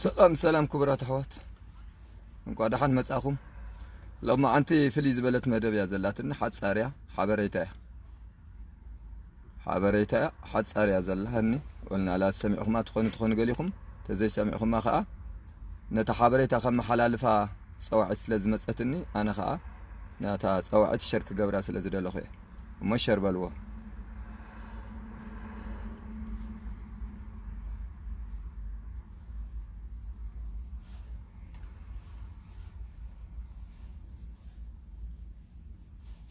ሰላም ሰላም ክቡራት ኣሕዋት፣ እንኳዕ ደሓን መጻኹም። ሎማዓንቲ ፍልይ ዝበለት መደብ እያ ዘላትኒ፣ ሓጻር እያ፣ ሓበሬታ እያ። ሓበሬታ እያ፣ ሓጻር እያ ዘላትኒ። ወልናላ ሰሚዕኹማ ትኾኑ ትኾኑ ገሊኹም፣ ተዘይሰሚዕኹማ ኸኣ ነታ ሓበሬታ ከመሓላልፋ ጸዋዒት ስለ ዝመጸትኒ፣ ኣነ ኸኣ ነታ ጸዋዒት ሸር ክገብራ ስለ ዝደለኹ እየ። እሞ ሸር በልዎ።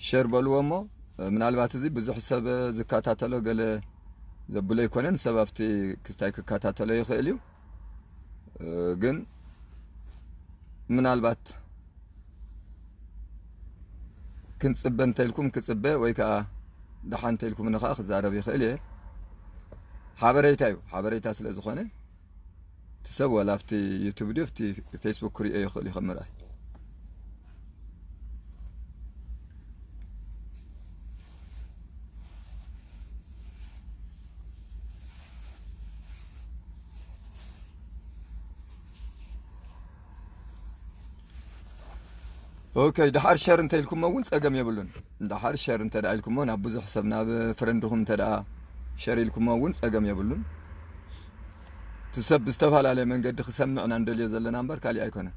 ሸር በልዎ እሞ፣ ምናልባት እዚ ብዙሕ ሰብ ዝከታተሎ ገለ ዘብሎ ኣይኮነን። ሰብ ኣብቲ ክስታይ ክከታተሎ ይኽእል እዩ። ግን ምናልባት ክንጽበ እንተኢልኩም ክጽበ ወይ ከኣ ደሓን እንተኢልኩም ንኸኣ ክዛረብ ይኽእል እየ። ሓበሬታ እዩ። ሓበሬታ ስለ ዝኾነ እቲ ሰብ ዋላ ኣብቲ ዩቱብ ድዩ ኣብቲ ፌስቡክ ክሪኦ ይኽእል እዩ ከም ምርኣይ። ኦኬ፣ ደሓር ሸር እንተ ኢልኩሞ እውን ጸገም የብሉን። ደሓር ሸር እንተ ደኣ ኢልኩሞ ናብ ብዙሕ ሰብ፣ ናብ ፍረንድኹም እንተ ደኣ ሸር ኢልኩሞ እውን ጸገም የብሉን። እቲ ሰብ ብዝተፈላለየ መንገዲ ክሰምዕ ኢና እንደልዮ ዘለና እምበር ካሊእ ኣይኮነን።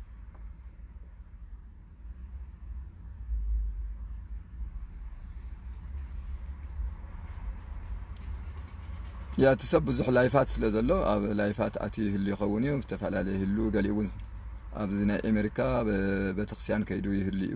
ያ፣ እቲ ሰብ ብዙሕ ላይፋት ስለ ዘሎ ኣብ ላይፋት ኣትዩ ይህሉ ይኸውን እዩ። ዝተፈላለየ ይህሉ፣ ገሊኡ እውን ኣብዚ ናይ ኣሜሪካ ብ-፣ ቤተክርስትያን ከይዱ ይህሉ እዩ።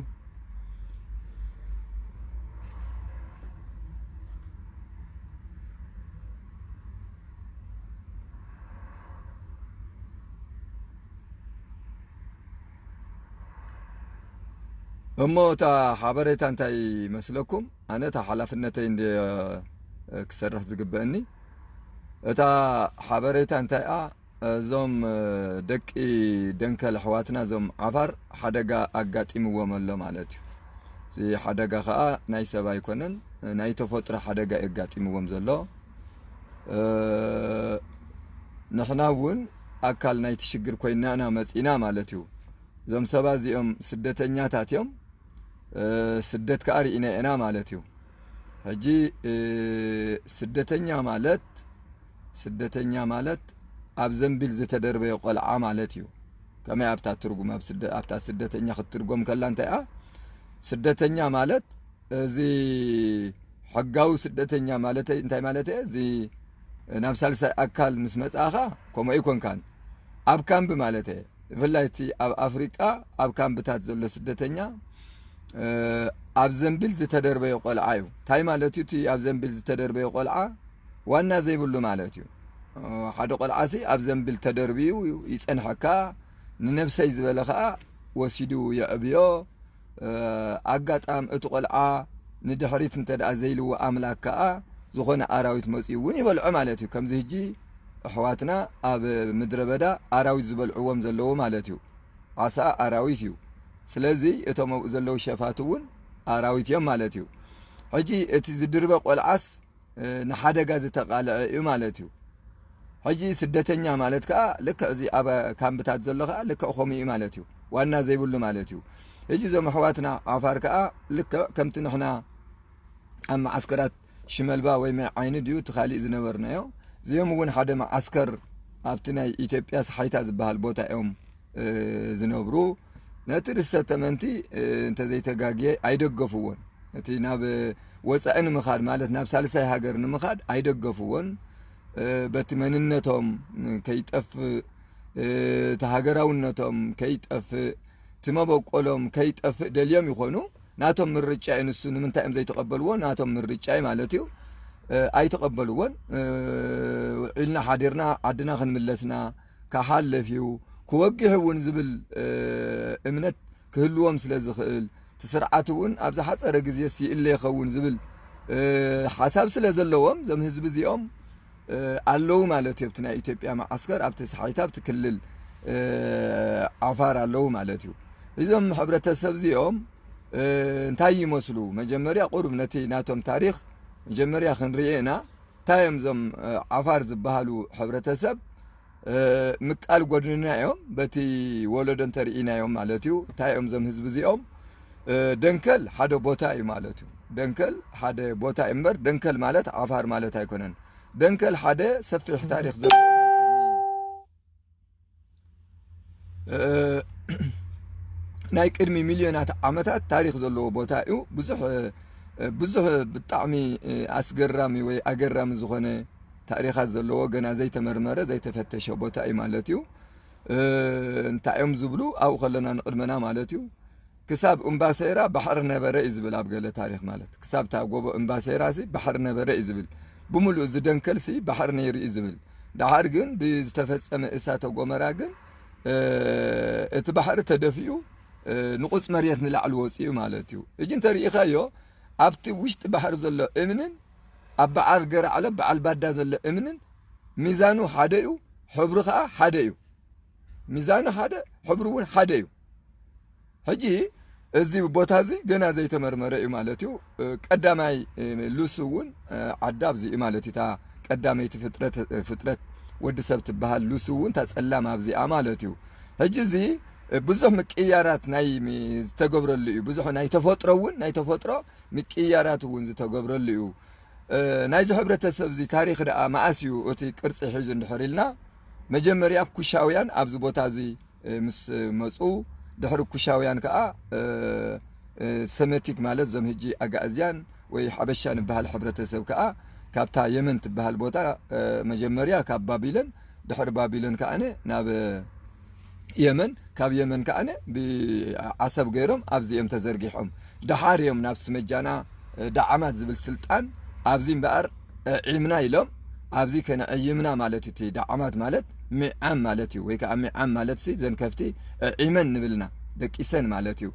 እሞ እታ ሓበሬታ እንታይ ይመስለኩም? ኣነ እታ ሓላፍነተይ እንደ ክሰርሕ ዝግበአኒ። እታ ሓበሬታ እንታይ እያ? እዞም ደቂ ደንከል ኣሕዋትና፣ እዞም ዓፋር፣ ሓደጋ ኣጋጢምዎም ኣሎ ማለት እዩ። እዚ ሓደጋ ኸኣ ናይ ሰብ ኣይኮነን፣ ናይ ተፈጥሮ ሓደጋ እዩ ኣጋጢምዎም ዘሎ። እ፣ ንሕና እውን ኣካል ናይቲ ሽግር ኮይና ኢና መጺና ማለት እዩ። እዞም ሰባት እዚኦም ስደተኛታት እዮም። እ፣ ስደት ከኣ ርኢና ኢና ማለት እዩ። ሕጂ፣ እ፣ ስደተኛ ማለት፣ ስደተኛ ማለት ኣብ ዘንቢል ዝተደርበየ ቆልዓ ማለት እዩ። ከመይ ኣብታ ትርጉም፣ ኣብ ስደ-፣ ኣብታ ስደተኛ ክትትርጎም ከላ እንታይ እያ? ስደተኛ ማለት እዚ ሕጋዊ ስደተኛ ማለተይ እንታይ ማለት እየ? እዚ ናብ ሳልሳይ ኣካል ምስ መጻእኻ ከምኡ ኣይኮንካን። ኣብ ካምፕ ማለት እየ። ብፍላይ እቲ ኣብ ኣፍሪቃ ኣብ ካምፕታት ዘሎ ስደተኛ፣ እ፣ ኣብ ዘንቢል ዝተደርበየ ቆልዓ እዩ። እንታይ ማለት እዩ እቲ ኣብ ዘንቢል ዝተደርበየ ቆልዓ? ዋና ዘይብሉ ማለት እዩ። እ፣ ሓደ ቆልዓሲ ኣብ ዘንቢል ተደርብዩ ይጸንሐካ፣ ንነብሰይ ዝበለ ኸኣ ወሲዱ የዕብዮ። እ፣ ኣጋጣም እቲ ቆልዓ ንድሕሪት እንተ ደኣ ዘይልዎ ኣምላክ ከኣ ዝኾነ ኣራዊት መጺኡ እውን ይበልዖ ማለት እዩ። ከምዚ ሕጂ ኣሕዋትና ኣብ ምድረ በዳ ኣራዊት ዝበልዕዎም ዘለዉ ማለት እዩ። ዓሳ ኣራዊት እዩ። ስለዚ እቶም ኣብኡ ዘለዉ ሸፋት እውን ኣራዊት እዮም ማለት እዩ። ሕጂ እቲ ዝድርበ ቆልዓስ፣ እ፣ ንሓደጋ ዝተቓልዐ እዩ ማለት እዩ። ሕጂ ስደተኛ ማለት ከኣ ልክዕ እዚ ኣብ ካምፕታት ዘሎ ከኣ ልክዕ ከምኡ እዩ ማለት እዩ። ዋና ዘይብሉ ማለት እዩ። ሕጂ እዞም ኣሕዋትና ዓፋር ከኣ ልክዕ ከምቲ ንሕና ኣብ መዓስከራት ሽመልባ ወይ ማይ ዓይኒ ድዩ እቲ ካሊእ ዝነበርናዮ፣ እዚኦም እውን ሓደ መዓስከር ኣብቲ ናይ ኢትዮጵያ ሰሓይታ ዝበሃል ቦታ እዮም፣ እ፣ ዝነብሩ። ነቲ ርእሰ ተመንቲ፣ እ፣ እንተዘይተጋግየ ኣይደገፍዎን። እቲ ናብ ወጻኢ ንምኻድ ማለት ናብ ሳልሳይ ሃገር ንምኻድ ኣይደገፍዎን። እ፣ በቲ መንነቶም ከይጠፍእ፣ እ፣ እቲ ሃገራውነቶም ከይጠፍእ፣ እቲ መበቆሎም ከይጠፍእ ደልዮም ይኾኑ። ናቶም ምርጫ እዩ ንሱ። ንምንታይ እዮም ዘይተቐበልዎ? ናቶም ምርጫ እዩ ማለት እዩ። እ፣ ኣይተቐበልዎን። እ፣ ውዒልና ሓዲርና ዓድና ክንምለስና ክሓልፍ እዩ፣ ክወግሕ እውን ዝብል፣ እ፣ እምነት ክህልዎም ስለ ዝኽእል፣ እቲ ስርዓት እውን ኣብ ዝሓጸረ ግዜስ ይእለ ይኸውን ዝብል፣ እ፣ ሓሳብ ስለ ዘለዎም፣ እዞም ህዝቢ እዚኦም፣ እ፣ ኣለዉ ማለት እዩ። ኣብቲ ናይ ኢትዮጵያ መዓስከር፣ ኣብቲ ሰሓይታ፣ ኣብቲ ክልል፣ እ፣ ዓፋር ኣለዉ ማለት እዩ። እዞም ሕብረተሰብ እዚኦም፣ እ፣ እንታይ ይመስሉ? መጀመርያ ቁሩብ ነቲ ናቶም ታሪኽ መጀመርያ ክንርኢ ኢና። እንታይ እዮም እዞም፣ እ፣ ዓፋር ዝበሃሉ ሕብረተሰብ? ምቃል ጎድንና እዮም። በቲ ወለዶ እንተርኢናዮም ማለት እዩ። እንታይ እዮም እዞም ህዝቢ እዚኦም? ደንከል ሓደ ቦታ እዩ ማለት እዩ። ደንከል ሓደ ቦታ እዩ እምበር፣ ደንከል ማለት ዓፋር ማለት ኣይኮነን። ደንከል ሓደ ሰፊሕ ታሪኽ ዘለዎ ናይ ቅድሚ ሚልዮናት ዓመታት ታሪኽ ዘለዎ ቦታ እዩ። ብዙሕ ብዙሕ ብጣዕሚ ኣስገራሚ ወይ ኣገራሚ ዝኾነ ታሪኻት ዘለዎ፣ ገና ዘይተመርመረ ዘይተፈተሸ ቦታ እዩ ማለት እዩ። እንታይ እዮም ዝብሉ ኣብኡ ከለና ንቕድመና ማለት እዩ። ክሳብ እምባሰይራ ባሕሪ ነበረ እዩ ዝብል ኣብ ገለ ታሪኽ ማለት፣ ክሳብ እታ ጎቦ እምባሰይራ ሲ ባሕሪ ነበረ እዩ ዝብል። ብምሉእ ዝደንከል ሲ ባሕሪ ነይሩ እዩ ዝብል። ደሓር ግን ብዝተፈጸመ እሳተ ጎመራ ግን እቲ ባሕሪ ተደፊኡ ንቁጽ መሬት ንላዕሊ ወፂኡ ማለት እዩ። እጂ እንተርኢኻዮ ኣብቲ ውሽጢ ባሕሪ ዘሎ እምንን ኣብ በዓል ገራዕሎ በዓል ባዳ ዘሎ እምንን ሚዛኑ ሓደ እዩ፣ ሕብሩ ከዓ ሓደ እዩ። ሚዛኑ ሓደ፣ ሕብሩ እውን ሓደ እዩ። ሕጂ እዚ ቦታ እዚ ገና ዘይተመርመረ እዩ ማለት እዩ። ቀዳማይ ሉሲ እውን ዓዳ ኣብዚ እዩ ማለት እዩ። እታ ቀዳመይቲ ፍጥረት ፍጥረት ወዲ ሰብ ትበሃል ሉሲ እውን እታ ጸላም ኣብዚኣ ማለት እዩ። ሕጂ እዚ ብዙሕ ምቅያራት ናይ ዝተገብረሉ እዩ። ብዙሕ ናይ ተፈጥሮ እውን ናይ ተፈጥሮ ምቅያራት እውን ዝተገብረሉ እዩ። ናይዚ ሕብረተሰብ እዚ ታሪኽ ደኣ መኣስ እዩ እቲ ቅርጺ ሒዙ እንድሕር ኢልና፣ መጀመርያ ኩሻውያን ኣብዚ ቦታ እዚ ምስ መጹ፣ ድሕሪ ኩሻውያን ከኣ ሰመቲክ ማለት እዞም ሕጂ ኣጋእዝያን ወይ ሓበሻ ንበሃል ሕብረተሰብ ከኣ ካብታ የመን ትበሃል ቦታ መጀመርያ ካብ ባቢሎን፣ ድሕሪ ባቢሎን ከኣ ናብ የመን፣ ካብ የመን ከኣ ብዓሰብ ገይሮም ኣብዚ እዮም ተዘርጊሖም። ደሓር እዮም ናብ ስመጃና ዳዓማት ዝብል ስልጣን ኣብዚ እምበኣር ዒምና ኢሎም ኣብዚ ከነዕይምና ማለት እዩ። እቲ ዳዓማት ማለት ሚዓም ማለት እዩ፣ ወይ ከዓ ሚዓም ማለት ሲ ዘን ከፍቲ ዒመን ንብልና ደቂሰን ማለት እዩ።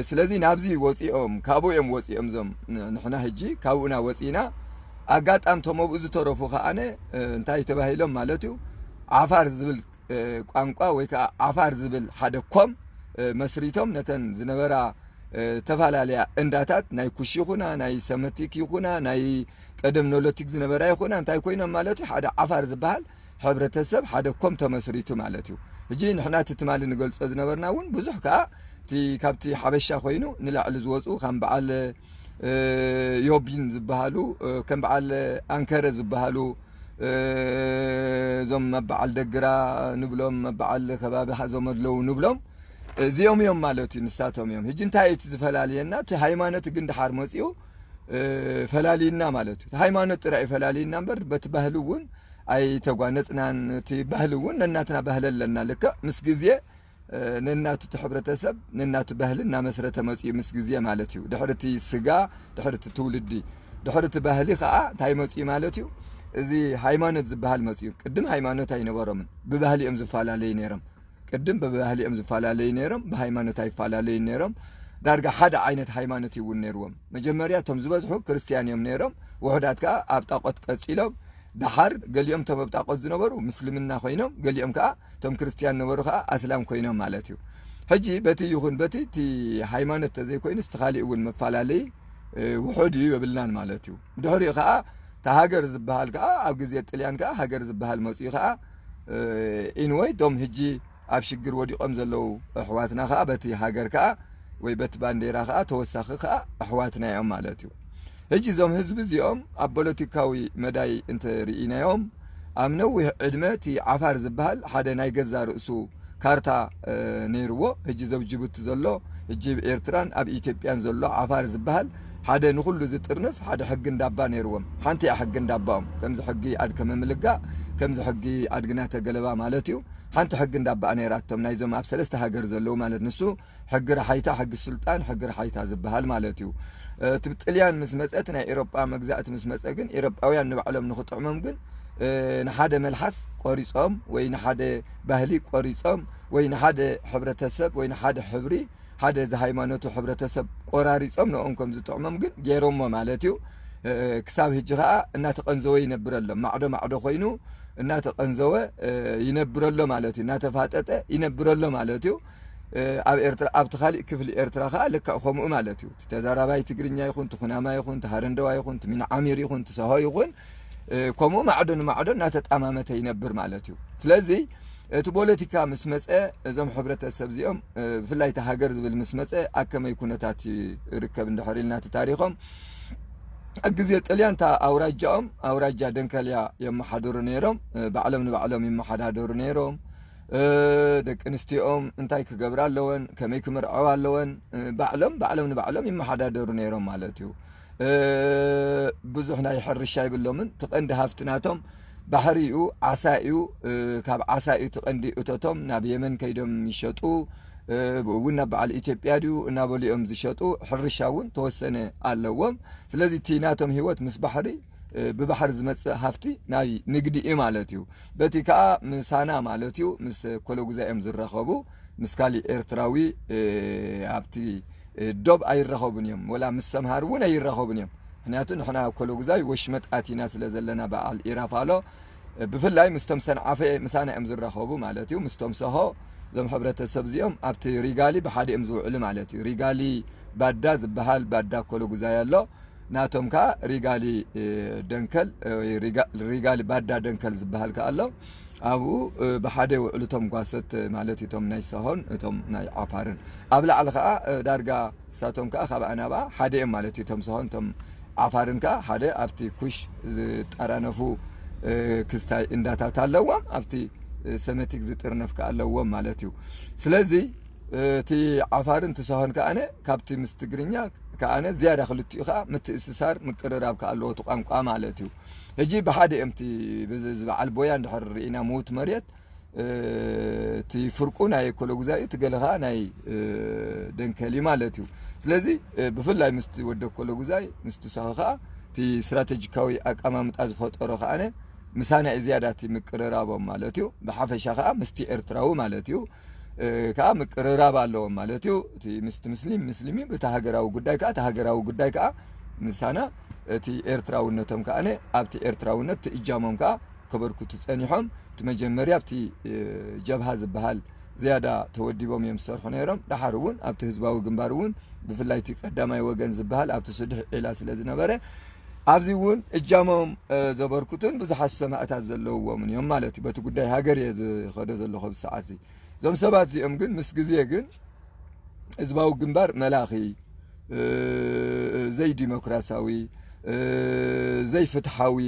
ስለዚ ናብዚ ወፂኦም ካብኡ እዮም ወፂኦም እዞም ንሕና ሕጂ ካብኡና ወፂና ኣጋጣም ቶም ኣብኡ ዝተረፉ ከዓነ እንታይ ተባሂሎም ማለት እዩ ዓፋር ዝብል ቋንቋ ወይ ከዓ ዓፋር ዝብል ሓደ ኮም መስሪቶም ነተን ዝነበራ ተፈላለያ እንዳታት ናይ ኩሽ ይኹና ናይ ሰመቲክ ይኹና ናይ ቀደም ኖሎቲክ ዝነበራ ይኹና እንታይ ኮይኖም ማለት እዩ ሓደ ዓፋር ዝበሃል ሕብረተሰብ ሓደ ኮም ተመስሪቱ ማለት እዩ። ሕጂ ንሕና እቲ ትማሊ ንገልጾ ዝነበርና እውን ብዙሕ ከዓ እቲ ካብቲ ሓበሻ ኮይኑ ንላዕሊ ዝወፁ ከም በዓል ዮቢን ዝበሃሉ ከም በዓል ኣንከረ ዝበሃሉ እዞም መበዓል ደግራ ንብሎም መበዓል ከባቢ ሃዞም ኣድለው ንብሎም እዚኦም እዮም ማለት እዩ። ንሳቶም እዮም። ሕጂ እንታይ እቲ ዝፈላልየና? እቲ ሃይማኖት ግን ድሓር መፅኡ ፈላልዩና ማለት እዩ። ሃይማኖት ጥራይ እዩ ፈላልዩና እምበር በቲ ባህሊ እውን ኣይተጓነፅናን። እቲ ባህሊ እውን ነናትና ባህሊ ኣለና። ልክዕ ምስ ግዜ ነናቱ እቲ ሕብረተሰብ ነናቱ ባህሊ እናመስረተ መፅኡ ምስ ግዜ ማለት እዩ። ድሕሪ እቲ ስጋ ድሕሪ እቲ ትውልዲ ድሕሪ እቲ ባህሊ ከዓ እንታይ መፅኡ ማለት እዩ? እዚ ሃይማኖት ዝበሃል መፅኡ። ቅድም ሃይማኖት ኣይነበሮምን። ብባህሊ እዮም ዝፈላለዩ ነይሮም። ቅድም ብባህሊ እዮም ዝፈላለዩ ነይሮም፣ ብሃይማኖት ኣይፈላለዩ ነይሮም። ዳርጋ ሓደ ዓይነት ሃይማኖት እውን ነይርዎም። መጀመርያ እቶም ዝበዝሑ ክርስትያን እዮም ነይሮም። ውሑዳት ከዓ ኣብ ጣቆት ቀፂሎም። ደሓር ገሊኦም እቶም ኣብ ጣቆት ዝነበሩ ምስልምና ኮይኖም፣ ገሊኦም ከዓ እቶም ክርስትያን ነበሩ ከዓ ኣስላም ኮይኖም ማለት እዩ። ሕጂ በቲ ይኹን በቲ እቲ ሃይማኖት ተዘይኮይኑ እቲ ካሊእ እውን መፈላለዪ ውሑድ እዩ የብልናን ማለት እዩ። ድሕሪኡ ከዓ እቲ ሃገር ዝበሃል ከዓ ኣብ ግዜ ጥልያን ከዓ ሃገር ዝበሃል መፅኡ ከዓ ኢንወይ ዶም ሕጂ ኣብ ሽግር ወዲቖም ዘለዉ ኣሕዋትና ከዓ በቲ ሃገር ከዓ ወይ በቲ ባንዴራ ከዓ ተወሳኺ ከዓ ኣሕዋትና እዮም ማለት እዩ። ሕጂ እዞም ህዝቢ እዚኦም ኣብ ፖለቲካዊ መዳይ እንተርኢናዮም ኣብ ነዊሕ ዕድመ እቲ ዓፋር ዝበሃል ሓደ ናይ ገዛ ርእሱ ካርታ ነይርዎ። ሕጂ ዘብ ጅቡቲ ዘሎ ሕጂ ኣብ ኤርትራን ኣብ ኢትዮጵያን ዘሎ ዓፋር ዝበሃል ሓደ ንኹሉ ዝጥርንፍ ሓደ ሕጊ እንዳባ ነይርዎም። ሓንቲ እያ ሕጊ እንዳባኦም። ከምዚ ሕጊ ኣድከመ ምልጋእ ከምዚ ሕጊ ኣድግና ተገለባ ማለት እዩ። ሓንቲ ሕጊ እንዳባ ነይራቶም ናይዞም ኣብ ሰለስተ ሃገር ዘለዉ ማለት ንሱ ሕጊ ረሓይታ፣ ሕጊ ስልጣን፣ ሕጊ ረሓይታ ዝበሃል ማለት እዩ። እቲ ጥልያን ምስ መፀ እቲ ናይ ኤሮጳ መግዛእቲ ምስ መፀ ግን ኤሮጳውያን ንባዕሎም ንኽጥዕሞም ግን ንሓደ መልሓስ ቆሪፆም ወይ ንሓደ ባህሊ ቆሪፆም ወይ ንሓደ ሕብረተሰብ ወይ ንሓደ ሕብሪ ሓደ ዝሃይማኖቱ ሕብረተሰብ ቆራሪፆም ንኦም ከም ዝጥዕሞም ግን ገይሮሞ ማለት እዩ። ክሳብ ሕጂ ከዓ እናተቐንዘወ ይነብረሎም ማዕዶ ማዕዶ ኮይኑ እናተቐንዘወ ይነብረሎ ማለት እዩ። እናተፋጠጠ ይነብረሎ ማለት እዩ። ኣብ ኤርትራ ኣብቲ ካሊእ ክፍሊ ኤርትራ ከዓ ልክዕ ከምኡ ማለት እዩ። እቲ ተዛራባይ ትግርኛ ይኹን እቲ ኩናማ ይኹን እቲ ሃረንደዋ ይኹን እቲ ሚንዓሚር ይኹን እቲ ሰሆ ይኹን ከምኡ ማዕዶ ንማዕዶ እናተጣማመተ ይነብር ማለት እዩ። ስለዚ እቲ ፖለቲካ ምስ መፀ፣ እዞም ሕብረተሰብ እዚኦም ብፍላይ እቲ ሃገር ዝብል ምስ መፀ ኣብ ከመይ ኩነታት ይርከብ እንድሕር ኢልና እቲ ታሪኾም፣ ኣብ ግዜ ጥልያን እታ ኣውራጃኦም ኣውራጃ ደንከልያ የመሓድሩ ነይሮም። ባዕሎም ንባዕሎም ይመሓዳደሩ ነይሮም። ደቂ ኣንስትዮኦም እንታይ ክገብራ ኣለወን፣ ከመይ ክምርዐዋ ኣለወን፣ ባዕሎም ባዕሎም ንባዕሎም ይመሓዳደሩ ነይሮም ማለት እዩ። ብዙሕ ናይ ሕርሻ ይብሎምን፣ እቲ ቀንዲ ሃፍቲ ናቶም ባሕሪ እዩ፣ ዓሳ እዩ። ካብ ዓሳ እዩ እቲ ቀንዲ እቶቶም፣ ናብ የመን ከይዶም ይሸጡ። ብኡ እውን ናብ በዓል ኢትዮጵያ ድዩ እናበሉ እዮም ዝሸጡ። ሕርሻ እውን ተወሰነ ኣለዎም። ስለዚ እቲ ናቶም ህይወት ምስ ባሕሪ፣ ብባሕሪ ዝመፅእ ሃፍቲ ናይ ንግዲ እዩ ማለት እዩ። በቲ ከዓ ምሳና ማለት እዩ፣ ምስ ኮሎጉዛ እዮም ዝራኸቡ። ምስ ካሊእ ኤርትራዊ ኣብቲ ዶብ ኣይራኸቡን እዮም፣ ወላ ምስ ሰምሃር እውን ኣይራኸቡን እዮም። ምክንያቱ ንሕና ኮሎጉዛይ ወሽመጥ ኣቲና ስለ ዘለና፣ በዓል ኢራፋሎ ብፍላይ ምስቶም ሰንዓፈ ምሳና እዮም ዝራኸቡ ማለት እዩ። ምስቶም ሰሆ፣ እዞም ሕብረተሰብ እዚኦም ኣብቲ ሪጋሊ ብሓደ እዮም ዝውዕሉ ማለት እዩ። ሪጋሊ ባዳ ዝበሃል ባዳ ኮሎጉዛይ ኣሎ። ናቶም ከዓ ሪጋሊ ደንከል፣ ሪጋሊ ባዳ ደንከል ዝበሃል ከዓ ኣሎ። ኣብኡ ብሓደ ይውዕሉ እቶም ጓሶት ማለት እዩ፣ እቶም ናይ ሰሆን እቶም ናይ ዓፋርን። ኣብ ላዕሊ ከዓ ዳርጋ ንሳቶም ከዓ ካብኣ ናብኣ ሓደ እዮም ማለት እዩ። እቶም ሰሆን እቶም ዓፋርን ከዓ ሓደ ኣብቲ ኩሽ ዝጠራነፉ ክስታይ እንዳታት ኣለዎም፣ ኣብቲ ሰመቲክ ዝጥርነፍ ከዓ ኣለዎም ማለት እዩ። ስለዚ እቲ ዓፋርን እቲ ሰሆን ከኣነ ካብቲ ምስ ትግርኛ ከኣነ ዝያዳ ክልቲኡ ከዓ ምትእስሳር ምቅርራብ ከዓ ኣለዎ እቲ ቋንቋ ማለት እዩ። ሕጂ ብሓደ እዮም እቲ ብዚ ዝበዓል ቦያ እንድሕር ርኢና ምውት መሬት እቲ ፍርቁ ናይ ኮሎጉዛይ እዩ፣ እቲ ገለ ከዓ ናይ ደንከል እዩ ማለት እዩ። ስለዚ ብፍላይ ምስቲ ወደ ኮሎጉዛይ ምስቲ ሰሆ ከዓ እቲ ስትራቴጂካዊ ኣቀማምጣ ዝፈጠሮ ከኣነ ምሳና እዩ ዝያዳ እቲ ምቅርራቦም ማለት እዩ። ብሓፈሻ ከዓ ምስቲ ኤርትራዊ ማለት እዩ ከዓ ምቅርራብ ኣለዎም ማለት እዩ። እቲ ምስቲ ምስሊም ምስሊም እዩ፣ በቲ ሃገራዊ ጉዳይ ከዓ እቲ ሃገራዊ ጉዳይ ከዓ ምሳና እቲ ኤርትራውነቶም ከኣነ ኣብቲ ኤርትራውነት እቲ እጃሞም ከዓ ከበርክቱ ጸኒሖም። እቲ መጀመርያ ኣብቲ ጀብሃ ዝበሃል ዝያዳ ተወዲቦም እዮም ዝሰርሑ ነይሮም። ደሓር እውን ኣብቲ ህዝባዊ ግንባር እውን ብፍላይ እቲ ቀዳማይ ወገን ዝበሃል ኣብቲ ስዱሕ ዒላ ስለ ዝነበረ ኣብዚ እውን እጃሞም ዘበርክቱን ብዙሓት ሰማእታት ዘለውዎምን እዮም ማለት እዩ። በቲ ጉዳይ ሃገር እየ ዝኸዶ ዘለኹ ኣብዚ ሰዓት እዚ። እዞም ሰባት እዚኦም ግን ምስ ግዜ ግን ህዝባዊ ግንባር መላኺ፣ ዘይዲሞክራሲያዊ፣ ዘይፍትሓዊ፣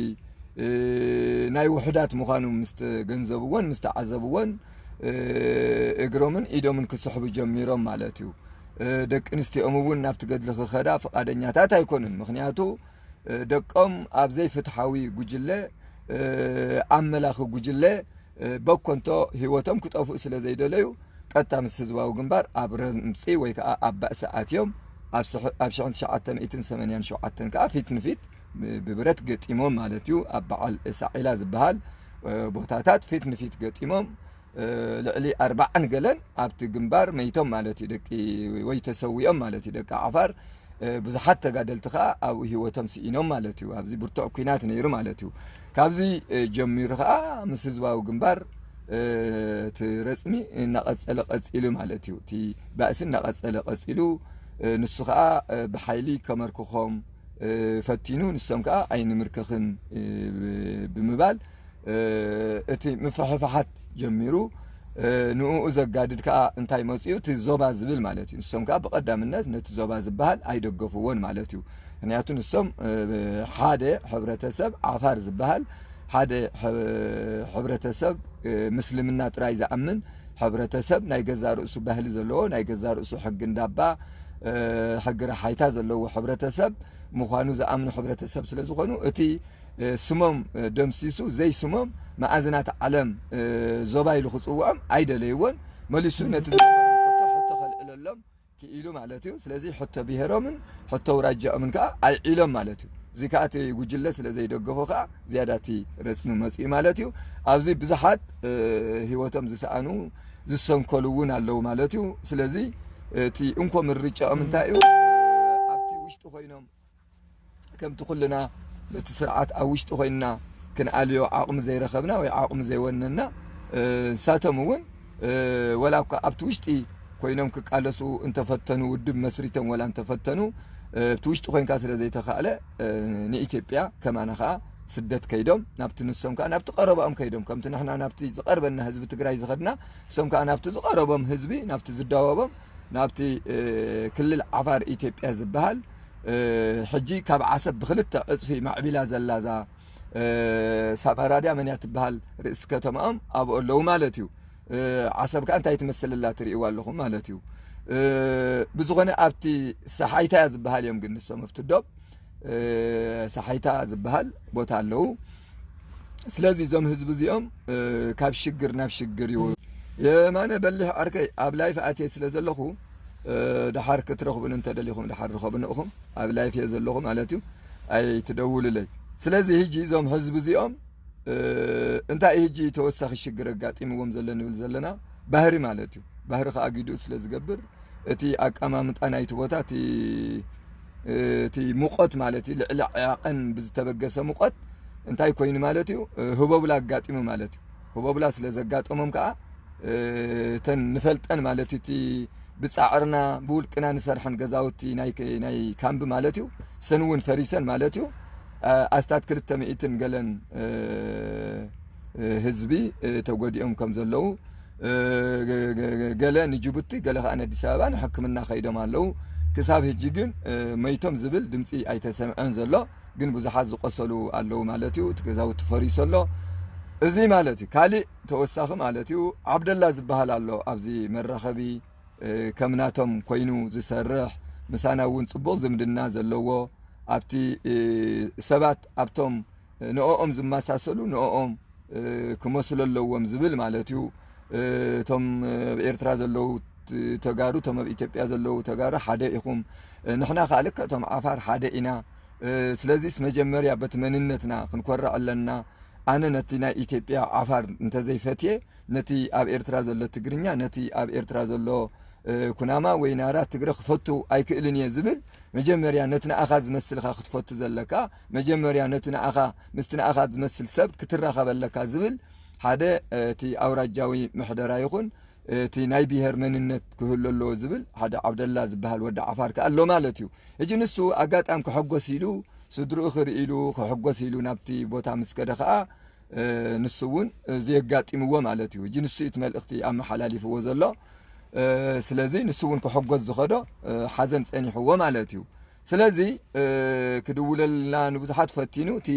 ናይ ውሑዳት ምዃኑ ምስ ተገንዘብዎን ምስ ተዓዘብዎን እግሮምን ኢዶምን ክስሕቡ ጀሚሮም ማለት እዩ። ደቂ ኣንስትዮኦም እውን ናብቲ ገድሊ ክኸዳ ፍቓደኛታት ኣይኮኑን። ምኽንያቱ ደቆም ኣብ ዘይፍትሓዊ ጉጅለ፣ ኣብ መላኺ ጉጅለ በኮንቶ ህይወቶም ክጠፍኡ ስለ ዘይደለዩ ቀጥታ ምስ ህዝባዊ ግንባር ኣብ ረምፂ ወይ ከዓ ኣብ ባእሲ ኣትዮም ኣብ ሽሕን ትሽዓተ ሚእትን ሰማንያን ሸውዓተን ከዓ ፊት ንፊት ብብረት ገጢሞም ማለት እዩ። ኣብ በዓል ሳዒላ ዝበሃል ቦታታት ፊት ንፊት ገጢሞም ልዕሊ ኣርባዓን ገለን ኣብቲ ግንባር መይቶም ማለት እዩ። ደቂ ወይ ተሰዊኦም ማለት እዩ። ደቂ ዓፋር ብዙሓት ተጋደልቲ ከዓ ኣብኡ ህይወቶም ስኢኖም ማለት እዩ። ኣብዚ ብርቱዕ ኲናት ነይሩ ማለት እዩ። ካብዚ ጀሚሩ ከዓ ምስ ህዝባዊ ግንባር እቲ ረፅሚ እናቐፀለ ቀፂሉ ማለት እዩ። እቲ ባእሲ እናቐፀለ ቀፂሉ ንሱ ከዓ ብሓይሊ ከመርክኾም ፈቲኑ፣ ንሶም ከዓ ኣይንምርከኽን ብምባል እቲ ምፍሕፋሓት ጀሚሩ። ንኡ ዘጋድድ ከዓ እንታይ መፅኡ? እቲ ዞባ ዝብል ማለት እዩ። ንሶም ከዓ ብቐዳምነት ነቲ ዞባ ዝበሃል ኣይደገፍዎን ማለት እዩ። ምክንያቱ ንሶም ሓደ ሕብረተሰብ ዓፋር ዝበሃል ሓደ ሕብረተሰብ ምስልምና ጥራይ ዝኣምን ሕብረተሰብ፣ ናይ ገዛ ርእሱ ባህሊ ዘለዎ፣ ናይ ገዛ ርእሱ ሕጊ እንዳባ ሕጊ ረሓይታ ዘለዎ ሕብረተሰብ ምዃኑ ዝኣምኑ ሕብረተሰብ ስለ ዝኾኑ እቲ ስሞም ደምሲሱ ዘይስሞም መኣዝናት ዓለም ዞባ ኢሉ ክፅውዖም ኣይደለይዎን። መሊሱ ነቲ ዝነበሮም ሕቶ ሕቶ ከልዕለሎም ክኢሉ ማለት እዩ። ስለዚ ሕቶ ብሄሮምን ሕቶ ውራጃኦምን ከዓ ኣልዒሎም ማለት እዩ። እዚ ከዓ እቲ ጉጅለ ስለ ዘይደገፎ ከዓ ዝያዳ እቲ ረፅሚ መፅኡ ማለት እዩ። ኣብዚ ብዙሓት ህይወቶም ዝሰኣኑ ዝሰንከሉ እውን ኣለዉ ማለት እዩ። ስለዚ እቲ እንኮ ምርጫኦም እንታይ እዩ? ኣብቲ ውሽጢ ኮይኖም ከምቲ ኩልና ነቲ ስርዓት ኣብ ውሽጢ ኮይንና ክንኣልዮ ዓቕሚ ዘይረኸብና ወይ ዓቕሚ ዘይወነና፣ ንሳቶም እውን ወላ እኳ ኣብቲ ውሽጢ ኮይኖም ክቃለሱ እንተፈተኑ፣ ውድብ መስሪቶም ወላ እንተፈተኑ፣ ኣብቲ ውሽጢ ኮይንካ ስለ ዘይተኻእለ ንኢትዮጵያ ከማና ከዓ ስደት ከይዶም ናብቲ ንሶም ከዓ ናብቲ ቀረባኦም ከይዶም፣ ከምቲ ንሕና ናብቲ ዝቐርበና ህዝቢ ትግራይ ዝኸድና፣ እሶም ከዓ ናብቲ ዝቐረቦም ህዝቢ፣ ናብቲ ዝዳወቦም፣ ናብቲ ክልል ዓፋር ኢትዮጵያ ዝበሃል፣ ሕጂ ካብ ዓሰብ ብክልተ ዕፅፊ ማዕቢላ ዘላዛ ሳባራድያ መንያ ትበሃል ርእሲ ከተማኦም ኣብኡ ኣለዉ ማለት እዩ። ዓሰብ ከዓ እንታይ ትመስል ኣላ ትርእይዋ ኣለኹም ማለት እዩ። ብዝኾነ ኣብቲ ሰሓይታ ዝበሃል እዮም ግን ንሶም ኣብቲ ዶብ ሰሓይታ ዝበሃል ቦታ ኣለዉ። ስለዚ እዞም ህዝቢ እዚኦም ካብ ሽግር ናብ ሽግር ይወ የማነ በሊሕ ዓርከይ ኣብ ላይፍ ኣትየ ስለ ዘለኹ ድሓር ክትረኽቡን እንተደሊኹም ድሓር ርኸቡን ንእኹም ኣብ ላይፍ እየ ዘለኹ ማለት እዩ። ኣይትደውሉለይ። ስለዚ ህጂ እዞም ህዝቢ እዚኦም እንታይ ህጂ ተወሳኺ ሽግር ኣጋጢምዎም ዘሎ ንብል ዘለና ባህሪ ማለት እዩ። ባህሪ ከዓ ጊድኡ ስለ ዝገብር እቲ ኣቀማምጣ ናይቲ ቦታ እቲ እቲ ሙቐት ማለት እዩ ልዕሊ ዓቐን ብዝተበገሰ ሙቐት እንታይ ኮይኑ ማለት እዩ ህቦብላ ኣጋጢሙ ማለት እዩ። ህቦብላ ስለ ዘጋጠሞም ከዓ እተን ንፈልጠን ማለት እዩ እቲ ብፃዕርና ብውልቅና ንሰርሐን ገዛውቲ ናይ ካምቢ ማለት እዩ ሰን እውን ፈሪሰን ማለት እዩ ኣስታት ክልተ ሚእትን ገለን ህዝቢ ተጎዲኦም ከም ዘለዉ ገለ ንጅቡቲ ገለ ከዓ ንኣዲስ ኣበባ ንሕክምና ከይዶም ኣለዉ። ክሳብ ህጂ ግን መይቶም ዝብል ድምፂ ኣይተሰምዐን ዘሎ። ግን ብዙሓት ዝቆሰሉ ኣለዉ ማለት እዩ። እቲ ገዛውቲ ፈሪሱ ኣሎ። እዚ ማለት እዩ ካሊእ ተወሳኺ ማለት እዩ ዓብደላ ዝበሃል ኣሎ ኣብዚ መራኸቢ ከም ናቶም ኮይኑ ዝሰርሕ ምሳና እውን ፅቡቕ ዝምድና ዘለዎ ኣብቲ ሰባት ኣብቶም ንኦም ዝመሳሰሉ ንኦም ክመስሉ ኣለዎም ዝብል ማለት እዩ። እቶም ኣብ ኤርትራ ዘለዉ ተጋሩ እቶም ኣብ ኢትዮጵያ ዘለዉ ተጋሩ ሓደ ኢኹም። ንሕና ከዓ ልክዕ እቶም ዓፋር ሓደ ኢና። ስለዚስ መጀመርያ በቲ መንነትና ክንኮርዕ ኣለና። ኣነ ነቲ ናይ ኢትዮጵያ ዓፋር እንተዘይፈትየ ነቲ ኣብ ኤርትራ ዘሎ ትግርኛ ነቲ ኣብ ኤርትራ ዘሎ ኩናማ ወይ ናራ ትግረ ክፈቱ ኣይክእልን እየ ዝብል መጀመርያ ነቲ ንኣኻ ዝመስልካ ክትፈቱ ዘለካ መጀመርያ ነቲ ንኣኻ ምስቲ ንኣኻ ዝመስል ሰብ ክትራኸበለካ ዝብል ሓደ እቲ ኣውራጃዊ ምሕደራ ይኹን እቲ ናይ ብሄር መንነት ክህሉ ኣለዎ ዝብል ሓደ ዓብደላ ዝበሃል ወዲ ዓፋር ከኣ ኣሎ ማለት እዩ። ሕጂ ንሱ ኣጋጣሚ ክሕጎስ ኢሉ ስድርኡ ክርኢ ኢሉ ክሕጎስ ኢሉ ናብቲ ቦታ ምስ ከደ ከኣ ንሱ እውን እዚ የጋጢምዎ ማለት እዩ። ሕጂ ንሱ እዩ እቲ መልእኽቲ ኣመሓላሊፍዎ ዘሎ። ስለዚ ንሱ እውን ክሕጎስ ዝኸዶ ሓዘን ጸኒሕዎ ማለት እዩ። ስለዚ ክድውለልና ንብዙሓት ፈቲኑ እቲ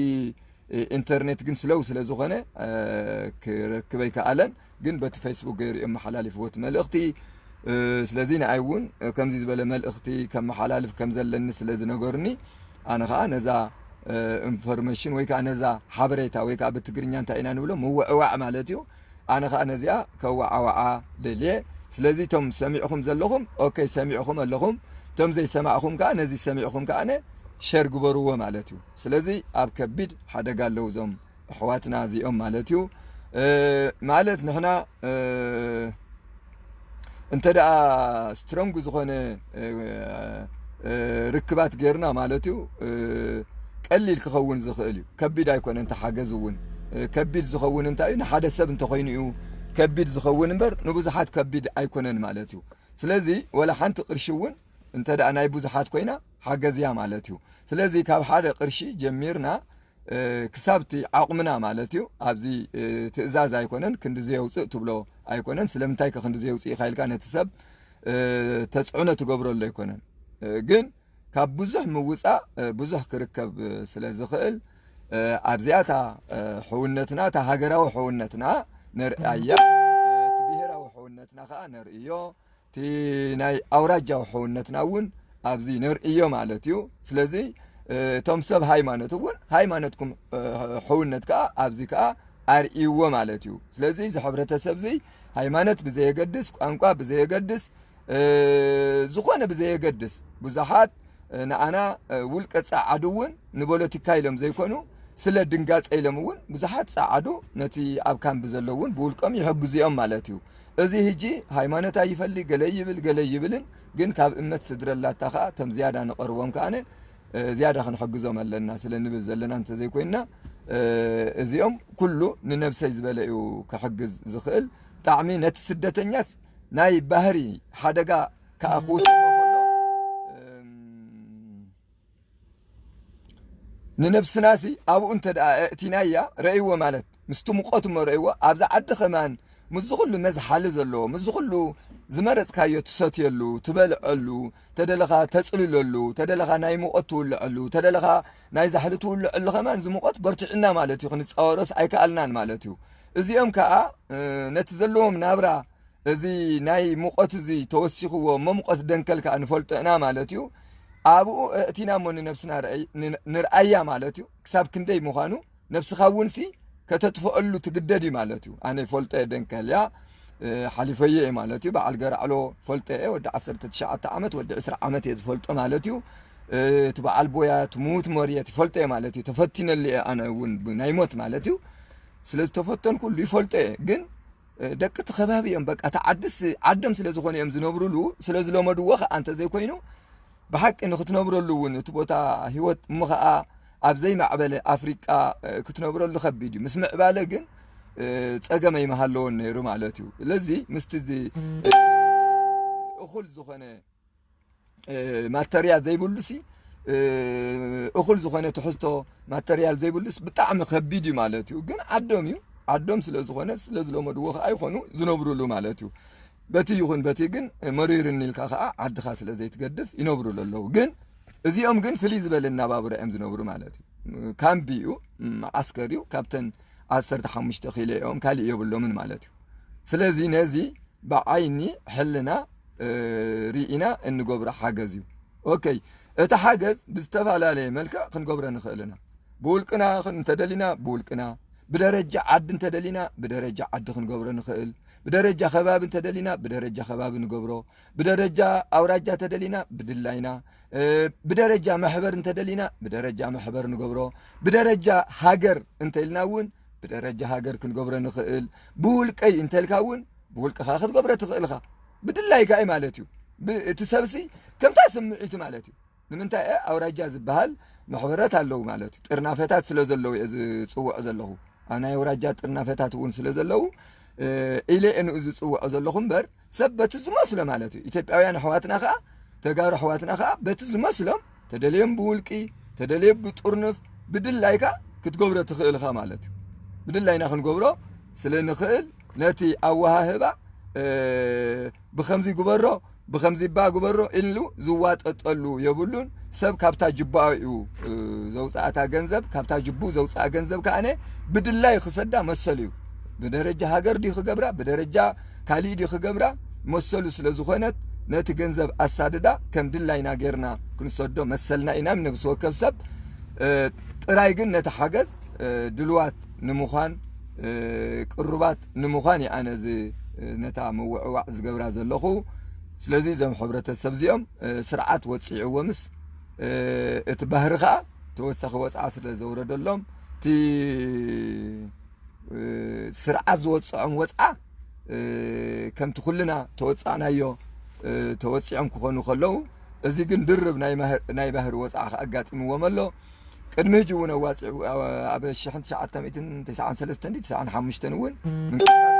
ኢንተርኔት ግን ስለው ስለ ዝኾነ ክረክበይ ከኣለን። ግን በቲ ፌስቡክ ገይሩ እዮም መሓላሊፍዎ እቲ መልእኽቲ። ስለዚ ንኣይ እውን ከምዚ ዝበለ መልእኽቲ ከመሓላልፍ ከም ዘለኒ ስለ ዝነገሩኒ ኣነ ከዓ ነዛ ኢንፎርሜሽን ወይ ከዓ ነዛ ሓበሬታ ወይ ከዓ ብትግርኛ እንታይ ኢና ንብሎ ምውዕዋዕ ማለት እዩ። ኣነ ከዓ ነዚኣ ከወዓወዓ ደልየ። ስለዚ እቶም ሰሚዕኹም ዘለኹም ኦኬ ሰሚዕኹም ኣለኹም። እቶም ዘይሰማዕኹም ከዓ ነዚ ሰሚዕኹም ከዓ ሸር ግበርዎ ማለት እዩ። ስለዚ ኣብ ከቢድ ሓደጋ ኣለዉ እዞም ኣሕዋትና እዚኦም ማለት እዩ። ማለት ንሕና እንተ ደኣ ስትሮንግ ዝኾነ ርክባት ጌርና ማለት እዩ ቀሊል ክኸውን ዝኽእል እዩ። ከቢድ ኣይኮነን ተሓገዝ እውን ከቢድ ዝኸውን እንታይ እዩ ንሓደ ሰብ እንተኮይኑ እዩ ከቢድ ዝኸውን እምበር ንብዙሓት ከቢድ ኣይኮነን ማለት እዩ። ስለዚ ወላ ሓንቲ ቅርሺ እውን እንተ ደኣ ናይ ብዙሓት ኮይና ሓገዝያ ማለት እዩ። ስለዚ ካብ ሓደ ቅርሺ ጀሚርና ክሳብቲ ዓቕምና ማለት እዩ። ኣብዚ ትእዛዝ ኣይኮነን ክንዲ ዘየውፅእ ትብሎ ኣይኮነን። ስለምንታይ ከ ክንዲ ዘየውፅእ ኢኻ ኢልካ ነቲ ሰብ ተፅዕኖ ትገብረሉ ኣይኮነን። ግን ካብ ብዙሕ ምውፃእ ብዙሕ ክርከብ ስለ ዝኽእል ኣብዚኣታ ሕውነትና እታ ሃገራዊ ሕውነትና ነርእያ እቲ ብሄራዊ ሕውነትና ከዓ ነርእዮ። እቲ ናይ ኣውራጃዊ ሕውነትና እውን ኣብዚ ነርእዮ ማለት እዩ። ስለዚ እቶም ሰብ ሃይማኖት እውን ሃይማኖትኩም ሕውነት ከዓ ኣብዚ ከዓ ኣርእይዎ ማለት እዩ። ስለዚ እዚ ሕብረተሰብ እዚ ሃይማኖት ብዘየገድስ ቋንቋ ብዘየገድስ ዝኾነ ብዘየገድስ ብዙሓት ንኣና ውልቀ ጸዓዱ እውን ንፖለቲካ ኢሎም ዘይኮኑ ስለ ድንጋጸ ኢሎም እውን ብዙሓት ጸዓዱ ነቲ ኣብ ካምፕ ዘለዉ እውን ብውልቆም ይሕግዙ እዮም ማለት እዩ። እዚ ህጂ ሃይማኖት ኣይፈሊ ገለ ይብል ገለ ይብልን ግን ካብ እምነት ስድረላታ ከዓ እቶም ዝያዳ ንቐርቦም ከኣነ ዝያዳ ክንሕግዞም ኣለና ስለ ንብል ዘለና እንተዘይኮይንና እዚኦም ኩሉ ንነብሰይ ዝበለ እዩ ክሕግዝ ዝኽእል ብጣዕሚ ነቲ ስደተኛስ ናይ ባህሪ ሓደጋ ከዓ ክውስኾ ከሎ ንነብስናሲ ኣብኡ እንተ ደኣ ኣእቲናያ፣ ረእይዎ ማለት፣ ምስቲ ሙቐት እሞ ረእይዎ፣ ኣብዚ ዓዲ ከማን ምስዚ ኩሉ መዝሓሊ ዘለዎ፣ ምስዚ ኩሉ ዝመረጽካዮ ትሰትየሉ፣ ትበልዐሉ፣ ተደለኻ ተጽልለሉ፣ ተደለኻ ናይ ሙቐት ትውልዐሉ፣ ተደለኻ ናይ ዛሕሊ ትውልዐሉ ከማን እዚ ሙቐት በርቲዕና ማለት እዩ፣ ክንጻወሮስ ኣይከኣልናን ማለት እዩ። እዚኦም ከኣ፣ እ፣ ነቲ ዘለዎም ናብራ እዚ ናይ ሙቐት እዚ ተወሲኽዎ እሞ ሙቐት ደንከል ከኣ ንፈልጦ ኢና ማለት እዩ። ኣብኡ ኣእቲና እሞ ንነብስና ረኣይ-፣ ን-፣ ንርኣያ ማለት እዩ። ክሳብ ክንደይ ምዃኑ ነብስኻ እውን ሲ ከተጥፍኣሉ ትግደድ እዩ ማለት እዩ። ኣነ ይፈልጦ እየ ደንከል እያ፣ እ፣ ሓሊፈዮ እየ ማለት እዩ። በዓል ገራዕሎ ፈልጦ እየ፣ ወዲ ዓሰርተ ትሽዓተ ዓመት፣ ወዲ ዕስራ ዓመት እየ ዝፈልጦ ማለት እዩ። እ፣ እቲ በዓል ቦያ፣ እቲ ምዉት መርየት ይፈልጦ እየ ማለት እዩ። ተፈቲነሉ እየ ኣነ እውን ብናይ ሞት ማለት እዩ። ስለ ዝተፈተንኩሉ ይፈልጦ እየ። ግን፣ እ፣ ደቂ እቲ ከባቢ እዮም። በቃ፣ እቲ ዓድስ ዓዶም ስለ ዝኾነ እዮም ዝነብሩሉ፣ ስለ ዝለመድዎ ኸዓ እንተዘይኮይኑ፣ ብሓቂ ንክትነብረሉ እውን እቲ ቦታ ህይወት እሞ ኸዓ ኣብ ዘይማዕበለ ኣፍሪቃ፣ እ፣ ክትነብረሉ ከቢድ እዩ። ምስ ምዕባለ ግን፣ እ፣ ጸገም ኣይምሃለዎን ነይሩ ማለት እዩ። ስለዚ ምስቲ እዚ፣ እ፣ እኹል ዝኾነ፣ እ፣ ማተርያል ዘይብሉሲ፣ እ፣ እኹል ዝኾነ ትሕዝቶ ማተርያል ዘይብሉስ ብጣዕሚ ከቢድ እዩ ማለት እዩ። ግን ዓዶም እዩ። ዓዶም ስለ ዝኾነ፣ ስለ ዝለመድዎ ኸዓ ይኾኑ ዝነብሩሉ ማለት እዩ። በቲ ይኹን በቲ ግን መሪርኒ ኢልካ ኸዓ ዓድኻ ስለ ዘይትገድፍ ይነብሩሉ ኣለዉ። ግን እዚኦም ግን ፍልይ ዝበለ ኣነባብራ እዮም ዝነብሩ ማለት እዩ። ካምፕ እዩ፣ መዓስከር እዩ። ካብተን ዓሰርተ ሓሙሽተ ኪሎ እዮም፣ ካሊእ የብሎምን ማለት እዩ። ስለዚ ነዚ ብዓይኒ ሕልና፣ እ፣ ርኢና እንገብሮ ሓገዝ እዩ። ኦኬ፣ እቲ ሓገዝ ብዝተፈላለየ መልክዕ ክንገብሮ ንኽእል ኢና። ብውልቅና ኽን-፣ እንተደሊና ብውልቅና፣ ብደረጃ ዓዲ እንተደሊና ብደረጃ ዓዲ ክንገብሮ ንኽእል፣ ብደረጃ ከባቢ እንተደሊና ብደረጃ ከባቢ ንገብሮ፣ ብደረጃ ኣውራጃ ተደሊና ብድላይና፣ እ፣ ብደረጃ መሕበር እንተደሊና ብደረጃ መሕበር ንገብሮ፣ ብደረጃ ሃገር እንተኢልና እውን ብደረጃ ሃገር ክንገብሮ ንኽእል፣ ብውልቀይ እንተልካ እውን ብውልቅኻ ክትገብሮ ትኽእል ኢኻ። ብድላይካ እዩ ማለት እዩ። ብ-፣ እቲ ሰብሲ ከምታ ስምዒቱ ማለት እዩ። ንምንታይ እየ ኣውራጃ ዝበሃል መሕበራት ኣለዉ ማለት እዩ። ጥርናፈታት ስለ ዘለዉ እየ ዝጽውዖ ዘለኹ። ኣብ ናይ ኣውራጃ ጥርናፈታት እውን ስለ ዘለዉ፣ እ፣ ኢለ እየ ንኡ ዝጽውዖ ዘለኹ እምበር፣ ሰብ በቲ ዝመስሎ ማለት እዩ። ኢትዮጵያውያን ኣሕዋትና ከኣ፣ ተጋሩ ኣሕዋትና ከኣ በቲ ዝመስሎም፣ ተደልዮም ብውልቂ፣ ተደልዮም ብጥርኑፍ፣ ብድላይካ ክትገብሮ ትኽእል ኢኻ ማለት እዩ። ብድላይና ክንገብሮ ስለ ንኽእል፣ ነቲ ኣወሃህባ፣ እ፣ ብኸምዚ ግበሮ፣ ብኸምዚ እባ ግበሮ ኢሉ ዝዋጠጠሉ የብሉን። ሰብ ካብታ ጅባኡ እዩ፣ እ፣ ዘውፅኣታ ገንዘብ፣ ካብታ ጅቡ ዘውፅኣ ገንዘብ ከኣነ ብድላይ ክሰዳ መሰሉ እዩ። ብደረጃ ሃገር ድዩ ክገብራ፣ ብደረጃ ካሊእ ድዩ ክገብራ፣ መሰሉ ስለ ዝኾነት ነቲ ገንዘብ ኣሳድዳ ከም ድላይና ጌርና ክንሰዶ መሰልና ኢና። ነብሲ ወከፍ ሰብ፣ እ፣ ጥራይ ግን ነቲ ሓገዝ፣ እ፣ ድልዋት ንምዃን፣ እ፣ ቅሩባት ንምዃን እየ ኣነ እዚ፣ እ፣ ነታ ምውዕዋዕ ዝገብራ ዘለኹ። ስለዚ እዞም ሕብረተሰብ እዚኦም፣ እ፣ ስርዓት ወፂዕዎምስ፣ እ፣ እቲ ባህሪ ኸዓ ተወሳኺ ወፅዓ ስለ ዘውረደሎም፣ እቲ፣ እ፣ ስርዓት ዝወፅዖም ወፅዓ፣ እ፣ ከምቲ ኩልና ተወፃዕናዮ፣ እ፣ ተወፂዖም ክኾኑ ከለዉ፣ እዚ ግን ድርብ ናይ ማህር-፣ ናይ ባህሪ ወፅዓ ኣጋጢምዎም ኣሎ። ቅድሚ ሕጂ እውን ኣዋፂዑ፣ ኣብ፣ ኣብ ሽሕን ትሽዓተ ሚእትን ተስዓን ሰለስተን ድዩ ተስዓን ሓሙሽተን እውን ምንቅጥቃጥ፣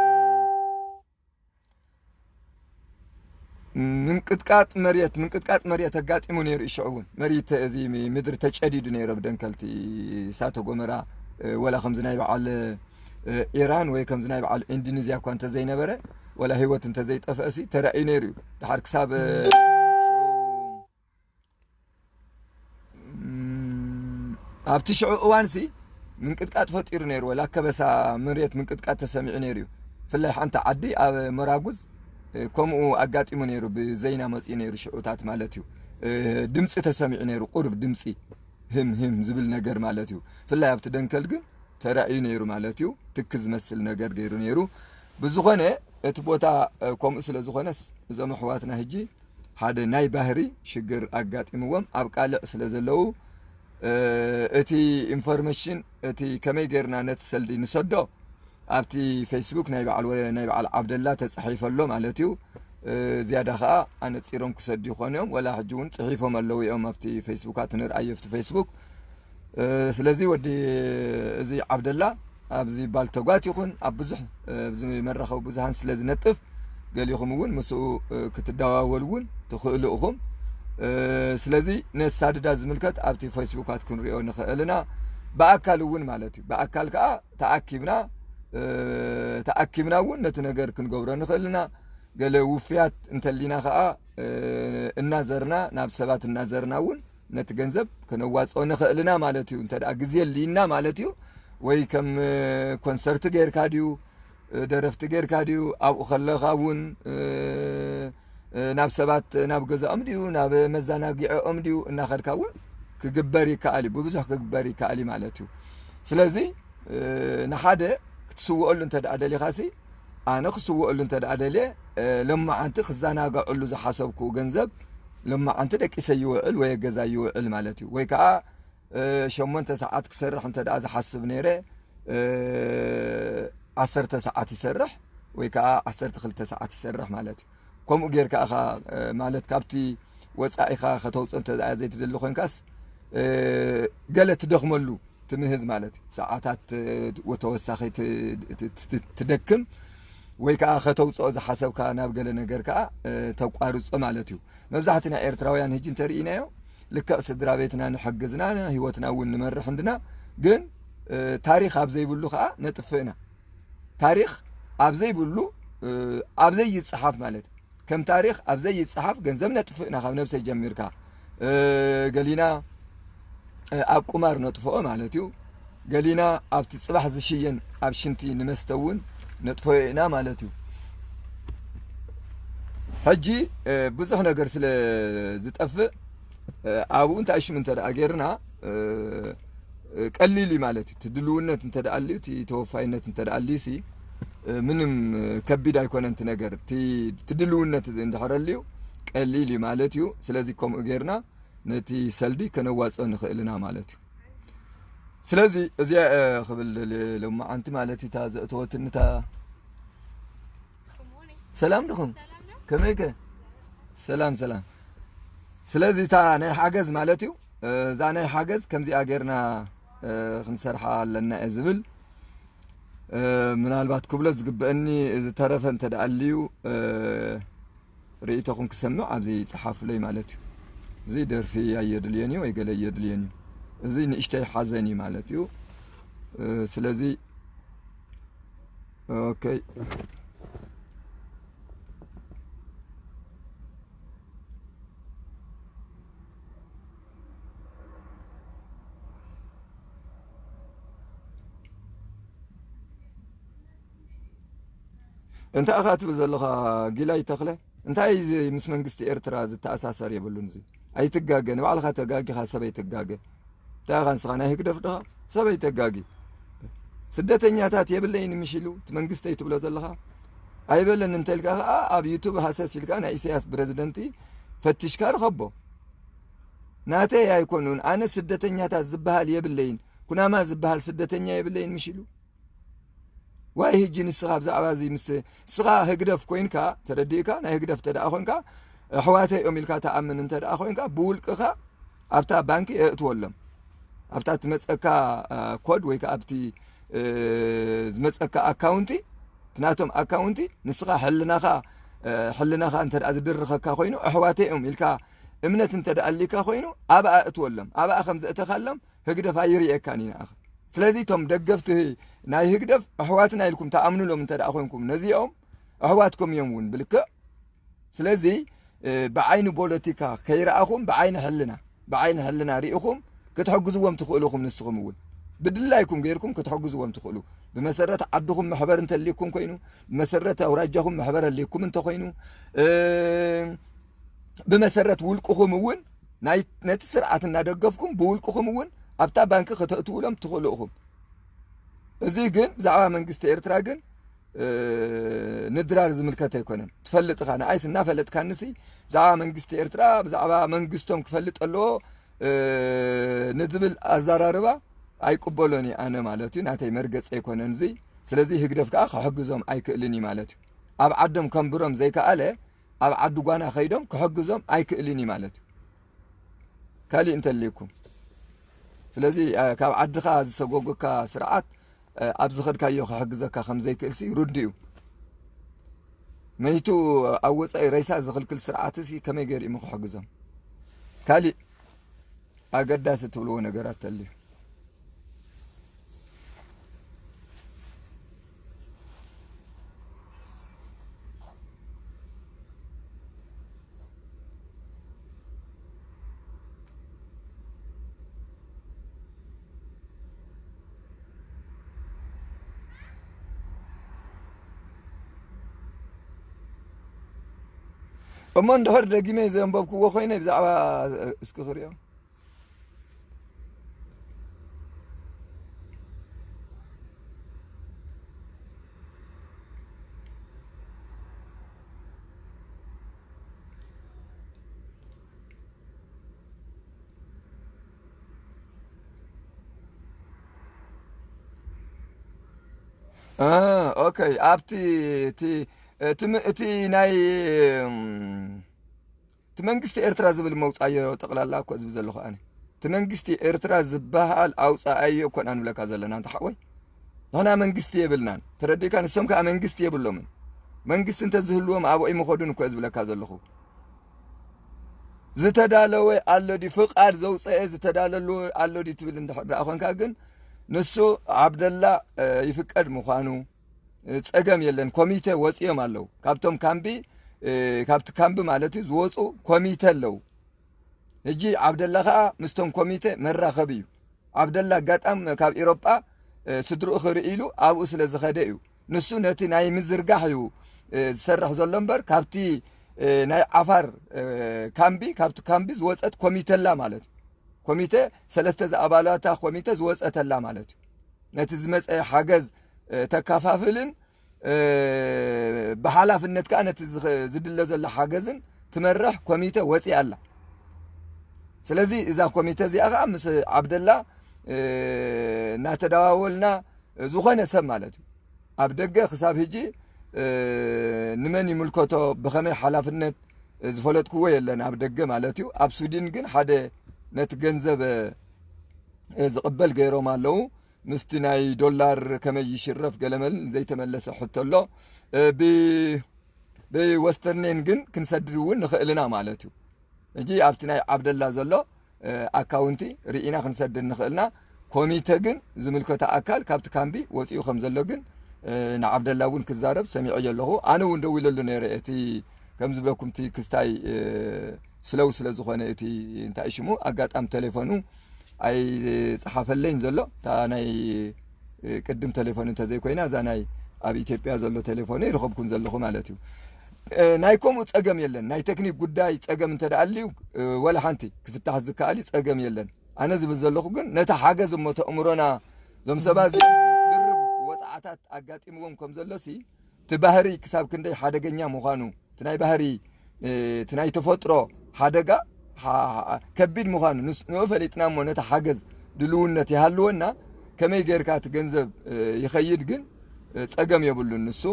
ምንቅጥቃጥ መሬት፣ ምንቅጥቃጥ መሬት ኣጋጢሙ ነይሩ እዩ። ሽዑ እውን መሬት፣ እዚ ምድሪ ተጨዲዱ ነይሩ ብደንከልቲ እሳተ ጎመራ፣ እ፣ ወላ ከምዚ ናይ በዓል፣ እ፣ ኢራን ወይ ከምዚ ናይ በዓል ኢንዶኔዝያ እኳ እንተዘይነበረ፣ ወላ ህይወት እንተዘይጠፍአ ሲ ተራእዩ ነይሩ እዩ። ድሓር ክሳብ፣ እ፣ እም፣ ኣብቲ ሽዑ እዋንሲ ምንቅጥቃጥ ፈጢሩ ነይሩ፣ ወላ ከበሳ መሬት ምንቅጥቃጥ ተሰሚዑ ነይሩ እዩ። ብፍላይ ሓንቲ ዓዲ ኣብ መራጉዝ፣ እ፣ ከምኡ ኣጋጢሙ ነይሩ፣ ብዜና መፂኡ ነይሩ፣ ሽዑታት ማለት እዩ። እ፣ ድምፂ ተሰሚዑ ነይሩ፣ ቁሩብ ድምፂ፣ ህም ህም ዝብል ነገር ማለት እዩ። ብፍላይ ኣብቲ ደንከል ግን ተራእዩ ነይሩ ማለት እዩ። ትኪ ዝመስል ነገር ገይሩ ነይሩ። ብዝኾነ እቲ ቦታ፣ እ፣ ከምኡ ስለ ዝኾነስ እዞም ኣሕዋትና ሕጂ ሓደ ናይ ባህሪ ሽግር ኣጋጢምዎም ኣብ ቃልዕ ስለ ዘለዉ፣ እ፣ እቲ ኢንፎርሜሽን፣ እቲ ከመይ ጌርና ነቲ ሰልዲ ንሰዶ ኣብቲ ፌስቡክ ናይ በዓል ወ-፣ ናይ በዓል ዓብደላ ተጻሒፈ ኣሎ ማለት እዩ። እ፣ ዝያዳ ኸኣ ኣነጺሮም ክሰዱ ይኾኑ እዮም፣ ወላ ሕጂ እውን ጽሒፎም ኣለዉ እዮም ኣብቲ ፌስቡካት፣ ንርኣዮ ኣብቲ ፌስቡክ። እ፣ ስለዚ ወዲ እዚ ዓብደላ ኣብዚ ባልተጓት ይኹን ኣብ ብዙሕ፣ እ፣ ኣብዚ መራኸቢ ብዙሃን ስለ ዝነጥፍ፣ ገሊኹም እውን ምስኡ፣ እ፣ ክትደዋወሉ እውን ትኽእሉ ኢኹም። ስለዚ ነሳድዳ ዝምልከት ኣብቲ ፌስቡካት ክንሪኦ ንኽእል ኢና፣ ብኣካል እውን ማለት እዩ። ብኣካል ከዓ ተኣኪብና ተኣኪብና እውን ነቲ ነገር ክንገብሮ ንኽእል ኢና። ገለ ውፍያት እንተሊና ከዓ እናዘርና፣ ናብ ሰባት እናዘርና እውን ነቲ ገንዘብ ከነዋፅኦ ንኽእል ኢና ማለት እዩ። እንተ ግዜ ሊና ማለት እዩ። ወይ ከም ኮንሰርት ጌርካ ድዩ፣ ደረፍቲ ጌርካ ድዩ፣ ኣብኡ ከለኻ እውን ናብ ሰባት፣ ናብ ገዛኦም ድዩ፣ ናብ መዘናጊዕኦም ድዩ እናኸድካ እውን ክግበር ይከኣል እዩ። ብብዙሕ ክግበር ይከኣል እዩ ማለት እዩ። ስለዚ ንሓደ ክትስውኣሉ እንተ ደኣ ደሊኻሲ፣ ኣነ ክስውኣሉ እንተ ደኣ ደልየ፣ ሎማዓንቲ ክዘናግዐሉ ዝሓሰብኩ ገንዘብ ሎማዓንቲ ደቂሰ ይውዕል ወይ ገዛ ይውዕል ማለት እዩ። ወይ ከዓ ሸሞንተ ሰዓት ክሰርሕ እንተ ደኣ ዝሓስብ ነይረ፣ ዓሰርተ ሰዓት ይሰርሕ ወይ ከዓ ዓሰርተ ክልተ ሰዓት ይሰርሕ ማለት እዩ። ከምኡ ጌርካ ኢኻ ማለት፣ ካብቲ ወፃኢኻ ከተውፅኦ እንተ ደኣ ዘይትደሊ ኮይንካስ፣ ገለ ትደኽመሉ ትምህዝ ማለት እዩ። ሰዓታት ተወሳኺ ትደክም ወይ ከዓ ከተውፅኦ ዝሓሰብካ ናብ ገለ ነገር ከዓ ተቋርፆ ማለት እዩ። መብዛሕቲ ናይ ኤርትራውያን ህጂ እንተርኢናዮ፣ ልክዕ ስድራ ቤትና ንሕግዝና፣ ህይወትና እውን ንመርሕ እንድና፣ ግን ታሪኽ ኣብ ዘይብሉ ከዓ ነጥፍእና። ታሪኽ ኣብ ዘይብሉ፣ ኣብ ዘይፅሓፍ ማለት፣ ከም ታሪኽ ኣብ ዘይፅሓፍ ገንዘብ ነጥፍእና፣ ካብ ነብሰይ ጀሚርካ። ገሊና ኣብ ቁማር ነጥፍኦ ማለት እዩ። ገሊና ኣብቲ ፅባሕ ዝሽየን ኣብ ሽንቲ ንመስተ እውን ነጥፍኦ ኢና ማለት እዩ። ሕጂ ብዙሕ ነገር ስለ ዝጠፍእ፣ ኣብኡ እንታይ ሽም እንተ ደኣ ጌርና፣ ቀሊል እዩ ማለት እዩ። እቲ ድልውነት እንተ ደኣ ኣልዩ፣ እቲ ተወፋይነት እንተ ደኣ ኣልዩ ሲ፣ ምንም ከቢድ ኣይኮነን እቲ ነገር። እቲ ድልውነት እንድሕር ኣልዩ ቀሊል እዩ ማለት እዩ። ስለዚ ከምኡ ጌርና ነቲ ሰልዲ ከነዋፅኦ ንኽእል ኢና ማለት እዩ። ስለዚ እዚኣ ክብል ደልየ ሎማዓንቲ ማለት እዩ። እታ ዘእተወትኒ እታ ሰላም ድኹም? ከመይከ? ሰላም ሰላም። ስለዚ እታ ናይ ሓገዝ ማለት እዩ። እዛ ናይ ሓገዝ ከምዚኣ ጌርና ክንሰርሓ ኣለና እየ ዝብል። ምናልባት ክብሎ ዝግበአኒ ዝተረፈ እንተ ደኣ ኣልዩ፣ ርእይቶኹም ክሰምዕ ኣብዚ ጸሓፉለይ ማለት እዩ። እዚ ደርፊ ኣየድልየን እዩ ወይ ገለ ኣየድልየን እዩ። እዚ ንእሽተይ ሓዘን እዩ ማለት እዩ። ስለዚ ኦኬ። እንታይ ኢኻ ትብል ዘለኻ ጊላይ ተኽለ? እንታይ እዚ ምስ መንግስቲ ኤርትራ ዝተኣሳሰር የብሉን። እዚ ኣይትጋገ፣ ንባዕልኻ ተጋጊኻ ሰብ ኣይትጋገ። እንታይ ኢኻ ንስኻ ናይ ህግደፍ ድኻ? ሰብ ኣይተጋጊ። ስደተኛታት የብለይን ምሽ ኢሉ እቲ መንግስተይ ትብሎ ዘለኻ? ኣይበለን እንተ ኢልካ ኸዓ ኣብ ዩቱብ ሃሰስ ኢልካ ናይ ኢሳያስ ፕረዚደንቲ ፈቲሽካ ርኸቦ። ናተይ ኣይኮኑን፣ ኣነ ስደተኛታት ዝበሃል የብለይን፣ ኩናማ ዝበሃል ስደተኛ የብለይን ምሽ ኢሉ። ዋይ ህጂ ንስኻ ብዛዕባ እዚ ምስ፣ ንስኻ ህግደፍ ኮይንካ፣ ተረዲእካ፣ ናይ ህግደፍ ተደኣ ኮይንካ፣ ኣሕዋተይ እዮም ኢልካ ተኣምን እንተ ደኣ ኮይንካ፣ ብውልቅኻ ኣብታ ባንኪ የእትወሎም። ኣብታ ትመጸካ ኮድ ወይ ከዓ ኣብቲ ዝመጸካ ኣካውንቲ፣ እቲ ናቶም ኣካውንቲ ንስኻ ሕልናኻ ሕልናኻ እንተ ደኣ ዝድርኸካ ኮይኑ፣ ኣሕዋተይ እዮም ኢልካ እምነት እንተ ደኣ ኣሊካ ኮይኑ፣ ኣብኣ እትወሎም። ኣብኣ ከም ዘእተኻሎም ህግደፍ ኣይርእየካን እዩ ንኣኻ። ስለዚ እቶም ደገፍቲ ናይ ህግደፍ ኣሕዋትና ኢልኩም ተኣምኑሎም እንተ ደኣ ኮይንኩም፣ ነዚኦም ኣሕዋትኩም እዮም እውን ብልክዕ። ስለዚ ብዓይኒ ፖለቲካ ከይረኣኹም፣ ብዓይኒ ሕልና፣ ብዓይኒ ሕልና ሪእኹም ክትሕግዝዎም ትኽእሉ ኢኹም። ንስኹም እውን ብድላይኩም ገይርኩም ክትሕግዝዎም ትኽእሉ። ብመሰረት ዓድኹም መሕበር እንተልይኩም ኮይኑ፣ ብመሰረት ኣውራጃኹም መሕበር ኣልይኩም እንተኮይኑ፣ ብመሰረት ውልቅኹም እውን ናይ፣ ነቲ ስርዓት እናደገፍኩም ብውልቅኹም እውን ኣብታ ባንኪ ከተእትውሎም ትኽእሉ ኢኹም። እዚ ግን ብዛዕባ መንግስቲ ኤርትራ ግን ንድራር ዝምልከት ኣይኮነን። ትፈልጥ ኢኻ፣ ንኣይስ እናፈለጥካንሲ ብዛዕባ መንግስቲ ኤርትራ፣ ብዛዕባ መንግስቶም ክፈልጥ ኣለዎ ንዝብል ኣዘራርባ ኣይቅበሎን እየ ኣነ ማለት እዩ። ናተይ መርገፂ ኣይኮነን እዚ። ስለዚ ህግደፍ ከዓ ክሕግዞም ኣይክእልን እዩ ማለት እዩ። ኣብ ዓዶም ከንብሮም ዘይከኣለ ኣብ ዓዲ ጓና ከይዶም ክሕግዞም ኣይክእልን እዩ ማለት እዩ። ካሊእ እንተልይኩም። ስለዚ ካብ ዓድኻ ዝሰጎገካ ስርዓት ኣብ ዝኸድካዮ ክሕግዘካ ከም ዘይክእልሲ ርዱእ እዩ። መይቱ ኣብ ወፃኢ ሬሳ ዝኽልክል ስርዓትሲ ከመይ ገይሩ እዩ ክሕግዞም? ካሊእ ኣገዳሲ ትብልዎ ነገራት ተልዩ። እሞ እንድሕር ደጊመ ዘንበብክዎ ኮይነ ብዛዕባ፣ እስኪ ክሪኦ። ኦኬ። ኣብቲ እቲ እቲ ም- እቲ ናይ እም፣ እቲ መንግስቲ ኤርትራ ዝብል መውፃዮ ጠቕላላ እኮ ዝብል ዘለኹ ኣነ። እቲ መንግስቲ ኤርትራ ዝበሃል ኣውፃኣዮ እኮ ኢና ንብለካ ዘለና፣ እንተ ሓወይ። ንሕና መንግስቲ የብልናን፣ ተረዲእካ? ንሶም ከዓ መንግስቲ የብሎምን። መንግስቲ እንተዝህልዎም ኣብኡ ኣይምኸዱን እኮ ዝብለካ ዘለኹ። ዝተዳለወ ኣሎ ድዩ፣ ፍቓድ ዘውፀአ ዝተዳለሉ ኣሎ ድዩ ትብል እንድሕር ደኣ ኮንካ ግን፣ ንሱ ዓብደላ ይፍቀድ ምዃኑ ጸገም የለን። ኮሚተ ወጺኦም ኣለዉ። ካብቶም ካምቢ፣ ካብቲ ካምቢ ማለት እዩ ዝወጹ ኮሚተ ኣለዉ። ሕጂ ዓብደላ ከኣ ምስቶም ኮሚተ መራኸቢ እዩ። ዓብደላ ኣጋጣም ካብ ኢሮጳ ስድርኡ ክርኢ ኢሉ ኣብኡ ስለ ዝኸደ እዩ። ንሱ ነቲ ናይ ምዝርጋሕ እዩ ዝሰርሕ ዘሎ እምበር፣ ካብቲ ናይ ዓፋር ካምቢ፣ ካብቲ ካምቢ ዝወጸት ኮሚተ ኣላ ማለት እዩ። ኮሚተ፣ ሰለስተ ዝኣባላታ ኮሚተ ዝወጸተላ ማለት እዩ። ነቲ ዝመጸ ሓገዝ ተካፋፍልን ብሓላፍነት ከኣ ነቲ ዝድለ ዘሎ ሓገዝን ትመርሕ ኮሚተ ወጺኣ ኣላ። ስለዚ እዛ ኮሚተ እዚኣ ከኣ ምስ ዓብደላ እናተደዋወልና፣ ዝኾነ ሰብ ማለት እዩ፣ ኣብ ደገ ክሳብ ሕጂ ንመን ይምልከቶ፣ ብኸመይ ሓላፍነት ዝፈለጥክዎ የለን፣ ኣብ ደገ ማለት እዩ። ኣብ ስዊድን ግን ሓደ ነቲ ገንዘብ ዝቕበል ገይሮም ኣለዉ። ምስቲ ናይ ዶላር ከመይ ይሽረፍ ገለመል ዘይተመለሰ ሕቶ ኣሎ። ብ- ብወስተርኔን ግን ክንሰድድ እውን ንኽእል ኢና ማለት እዩ። ሕጂ ኣብቲ ናይ ዓብደላ ዘሎ ኣካውንቲ ርኢና ክንሰድድ ንኽእልና። ኮሚተ ግን ዝምልከቶ ኣካል ካብቲ ካምቢ ወፂኡ ከም ዘሎ ግን ንዓብደላ እውን ክዛረብ ሰሚዐ ኣለኹ። ኣነ እውን ደዊለሉ ነይረ፣ እቲ ከም ዝብለኩም እቲ ክስታይ ስለው ስለ ዝኾነ፣ እቲ እንታይ ሽሙ ኣጋጣሚ ቴሌፎኑ ኣይጸሓፈለይን ዘሎ። እታ ናይ ቅድም ቴሌፎን እንተዘይኮይና፣ እዛ ናይ ኣብ ኢትዮጵያ ዘሎ ቴሌፎን ይረኸብኩን ዘለኹ ማለት እዩ። ናይ ከምኡ ጸገም የለን። ናይ ቴክኒክ ጉዳይ ጸገም እንተ ደኣ ኣልዩ፣ ወላ ሓንቲ ክፍታሕ ዝከኣል እዩ፣ ጸገም የለን። ኣነ ዝብል ዘለኹ ግን ነቲ ሓገዝ እሞ ተእምሮና፣ እዞም ሰባት እዚኦም ድርብ ወጻዓታት ኣጋጢምዎም ከም ዘሎሲ፣ እቲ ባህሪ ክሳብ ክንደይ ሓደገኛ ምዃኑ፣ እቲ ናይ ባህሪ እቲ ናይ ተፈጥሮ ሓደጋ ከቢድ ምዃኑ ንኡ ፈሊጥና እሞ ነቲ ሓገዝ ድልውነት ይሃልወና፣ ከመይ ጌርካ እቲ ገንዘብ ይኸይድ ግን ጸገም የብሉን። ንሱ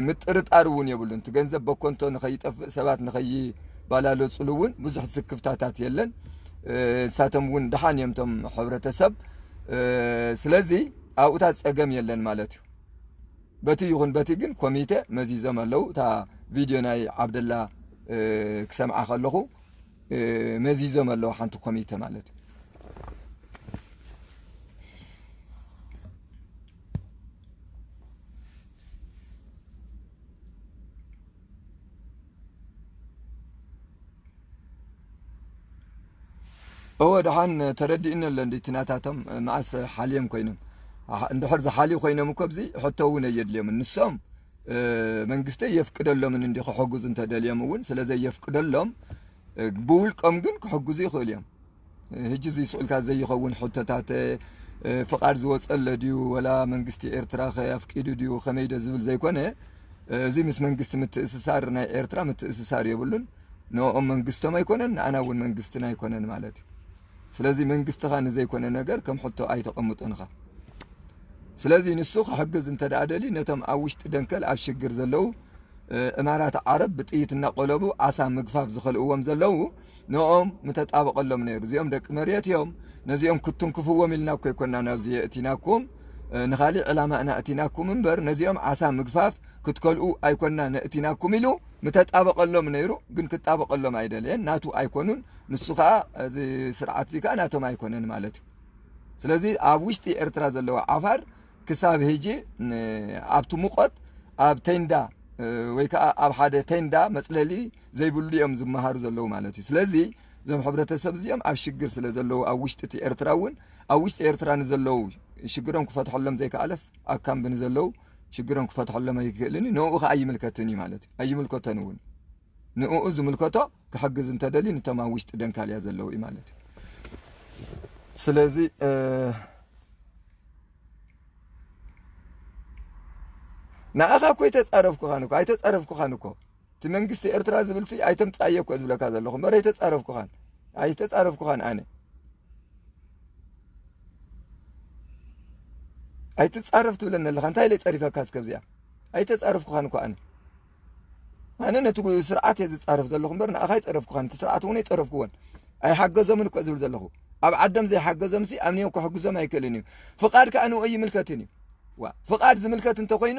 ምጥርጣር እውን የብሉን። እቲ ገንዘብ በኮንቶ ንኸይጠፍእ፣ ሰባት ንኸይባላልጽሉ እውን ብዙሕ ስክፍታታት የለን። ንሳቶም እውን ደሓን እዮም እቶም ሕብረተሰብ። ስለዚ ኣብኡታት ጸገም የለን ማለት እዩ። በቲ ይኹን በቲ ግን ኮሚተ መዚዞም ኣለዉ። እታ ቪድዮ ናይ ዓብደላ ክሰምዓ ከለኹ መዚዞም ኣለዉ ሓንቲ ኮሚተ ማለት እዩ። እወ፣ ደሓን ተረዲእኒ ኣሎ እንዲ እቲ ናታቶም መኣስ ሓልዮም ኮይኖም። ኣሕ-፣ እንድሕር ዝሓልዩ ኮይኖም እኮ ኣብዚ ሕቶ እውን ኣየድልዮምን። ንሶም መንግስቲ የፍቅደሎምን እንዲ ክሕግዙ እንተደልዮም እውን ስለ ዘየፍቅደሎም ብውልቆም ግን ክሕግዙ ይኽእሉ እዮም። ሕጂ እዚ ስኡልካ ዘይኸውን ሕቶታት ፍቓድ ዝወፀለ ድዩ ወላ መንግስቲ ኤርትራ ከ ኣፍቂዱ ድዩ ከመይደ ዝብል ዘይኮነ፣ እዚ ምስ መንግስቲ ምትእስሳር ናይ ኤርትራ ምትእስሳር የብሉን። ንኦም መንግስቶም ኣይኮነን፣ ንኣና እውን መንግስትና ኣይኮነን ማለት እዩ። ስለዚ መንግስትኻ ንዘይኮነ ነገር ከም ሕቶ ኣይተቐምጦንኻ። ስለዚ ንሱ ክሕግዝ እንተ ደኣ ደልዩ ነቶም ኣብ ውሽጢ ደንከል ኣብ ሽግር ዘለዉ እማራት ዓረብ ብጥይት እናቆለቡ ዓሳ ምግፋፍ ዝኸልእዎም ዘለዉ ንኦም ምተጣበቐሎም ነይሩ። እዚኦም ደቂ መሬት እዮም፣ ነዚኦም ክትንክፍዎም ኢልና እኮ ኣይኮና ናብዚ የእቲናኩም፣ ንኻሊእ ዕላማ እና እቲናኩም እምበር ነዚኦም ዓሳ ምግፋፍ ክትከልኡ ኣይኮንናን እቲናኩም ኢሉ ምተጣበቐሎም ነይሩ፣ ግን ክጣበቐሎም ኣይደለየን። ናቱ ኣይኮኑን፣ ንሱ ኸኣ፣ እዚ ስርዓት እዚ ከኣ ናቶም ኣይኮነን ማለት እዩ። ስለዚ ኣብ ውሽጢ ኤርትራ ዘለዉ ዓፋር ክሳብ ሕጂ ን-፣ ኣብቲ ሙቐት ኣብ ቴንዳ፣ እ፣ ወይ ከኣ ኣብ ሓደ ቴንዳ መጽለሊ ዘይብሉ እዮም ዝመሃሩ ዘለዉ ማለት እዩ። ስለዚ እዞም ሕብረተሰብ እዚኦም ኣብ ሽግር ስለ ዘለዉ ኣብ ውሽጢ እቲ ኤርትራ እውን፣ ኣብ ውሽጢ ኤርትራ ንዘለዉ ሽግሮም ክፈትሐሎም ዘይከኣለስ ኣብ ካምቢ ንዘለዉ ሽግሮም ክፈትሐሎም ኣይክእልን እዩ። ንኡ ከኣ ኣይምልከትን እዩ ማለት እዩ። ኣይምልከቶን እውን። ንኡ ዝምልከቶ ክሕግዝ እንተደልዩ ንቶም ኣብ ውሽጢ ደንካልያ ዘለዉ እዩ ማለት እዩ። ስለዚ፣ እ፣ ንኣኻ እኮ ኣይተጻረፍኩኻን እኮ፣ ኣይተጻረፍኩኻን እኮ። እቲ መንግስቲ ኤርትራ ዝብል ሲ ኣይተምጻእዮ እኮ ዝብለካ ዘለኹ እምበር ኣይተጻረፍኩኻን። ኣይተጻረፍኩኻን ኣነ። ኣይትጻረፍ ትብለኒ ኣለኻ። እንታይ ኢለ ጸሪፈካ እስከ ኣብዚኣ? ኣይተጻረፍኩኻን እኮ ኣነ። ኣነ ነቲ ጉ-፣ ስርዓት እየ ዝጻረፍ ዘለኹ እምበር ንኣኻ ኣይጸረፍኩኻን። እቲ ስርዓት እውን ኣይጸረፍኩዎን። ኣይሓገዞምን እኮ ዝብል ዘለኹ። ኣብ ዓዶም ዘይሓገዞም ሲ ኣብ ኒዮም ክሕግዞም ኣይክእልን እዩ። ፍቓድ ከኣ ንኡ ኣይምልከትን እዩ። ዋ፣ ፍቓድ ዝምልከት እንተኾይኑ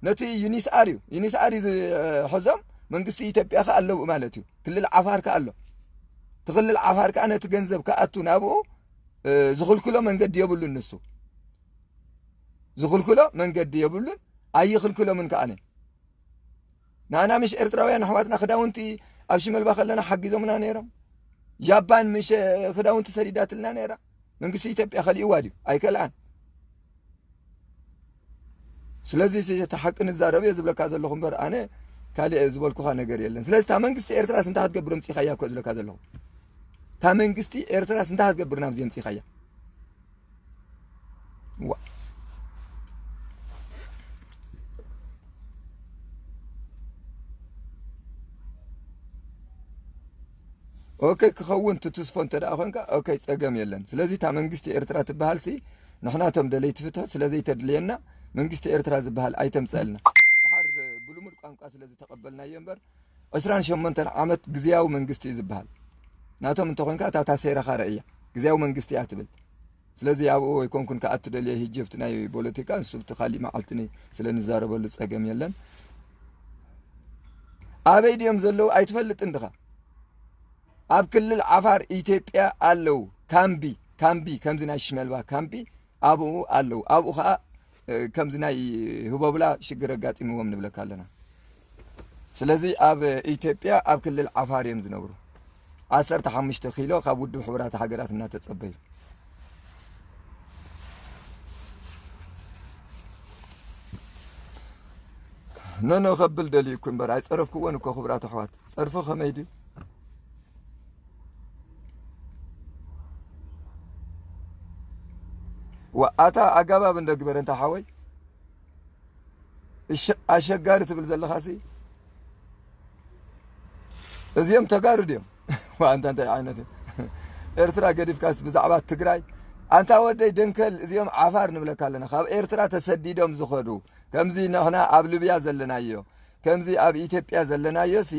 ነቲ ዩኒስኣር እዩ። ዩኒስኣር እዩ ዝሕዞም፣ መንግስቲ ኢትዮጵያ ከኣ ኣለዉ ማለት እዩ። ክልል ዓፋር ከኣ ኣሎ። እቲ ክልል ዓፋር ከኣ ነቲ ገንዘብ ክኣቱ ናብኡ፣ እ፣ ዝኽልክሎ መንገዲ የብሉን ንሱ። ዝኽልክሎ መንገዲ የብሉን፣ ኣይኽልክሎምን ከኣነ። ንኣና ምሽ ኤርትራውያን ኣሕዋትና ክዳውንቲ ኣብ ሽመልባ ከለና ሓጊዞምና ነይሮም። ጃፓን ምሽ ክዳውንቲ ሰዲዳትልና ነይራ። መንግስቲ ኢትዮጵያ ከሊእዋ ድዩ? ኣይከልኣን። ስለዚ ሲ እቲ ሓቂ ንዛረብ እየ ዝብለካ ዘለኹ እምበር ኣነ ካልእ ዝበልኩኻ ነገር የለን። ስለዚ እታ መንግስቲ ኤርትራስ እንታይ ክትገብር ኣምጺኻያ እኮ ዝብለካ ዘለኹ። እታ መንግስቲ ኤርትራስ እንታይ ክትገብር ናብዚ ኣምጺኻያ? ዋ። ኦኬ፣ ክኸውን ትትስፎ እንተ ደኣ ኾንካ፣ ኦኬ፣ ጸገም የለን። ስለዚ እታ መንግስቲ ኤርትራ ትበሃል ሲ ንሕና እቶም ደለይቲ ፍትሒ ስለ ዘይተድልየና መንግስቲ ኤርትራ ዝበሃል ኣይተምጸልና። ድሓር ብልሙድ ቋንቋ ስለ ዝተቐበልናዮ እምበር ዕስራን ሸሞንተን ዓመት ግዝያዊ መንግስቲ እዩ ዝበሃል። ናቶም እንተኾንካ እታ ታሴራኻ ረእያ ግዝያዊ መንግስቲ እያ ትብል። ስለዚ ኣብኡ ኣይኮንኩን ክኣቱ ደልየ፣ ሕጂ ኣብቲ ናይ ፖለቲካ ንሱ ኣብቲ ካሊእ መዓልቲ ኒ-፣ ስለ ንዛረበሉ ጸገም የለን። ኣበይ ድዮም ዘለዉ ኣይትፈልጥን ድኻ? ኣብ ክልል ዓፋር ኢትዮጵያ ኣለዉ። ካምቢ፣ ካምቢ፣ ከምዚ ናይ ሽመልባ ካምቢ ኣብኡ ኣለዉ። ኣብኡ ኸኣ፣ እ፣ ከምዚ ናይ ህቦብላ ሽግር ኣጋጢምዎም ንብለካ ኣለና። ስለዚ ኣብ ኢትዮጵያ ኣብ ክልል ዓፋር እዮም ዝነብሩ። ዓሰርተ ሓሙሽተ ኪሎ ካብ ውድብ ሕቡራት ሃገራት እናተጸበዩ። ኖ፣ ኖ፣ ከብል ደልዩ እኮ እምበር ኣይጸረፍኩዎን እኮ ክቡራት ኣሕዋት። ጸርፊ ከመይ ድዩ? ዋ፣ ኣታ ኣጋባብ እንደ ግበር እንታ ሓወይ። እሸ-፣ ኣሸጋሪ ትብል ዘለኻሲ እዚኦም ተጋሩ ድዮም? ዋ፣ ኣንታ እንታይ ዓይነት ኤርትራ ገዲፍካስ ብዛዕባ ትግራይ? ኣንታ ወደይ ደንከል፣ እዚኦም ዓፋር ንብለካ ኣለና። ካብ ኤርትራ ተሰዲዶም ዝኸዱ፣ ከምዚ ንሕና ኣብ ሊብያ ዘለናዮ፣ ከምዚ ኣብ ኢትዮጵያ ዘለናዮ ሲ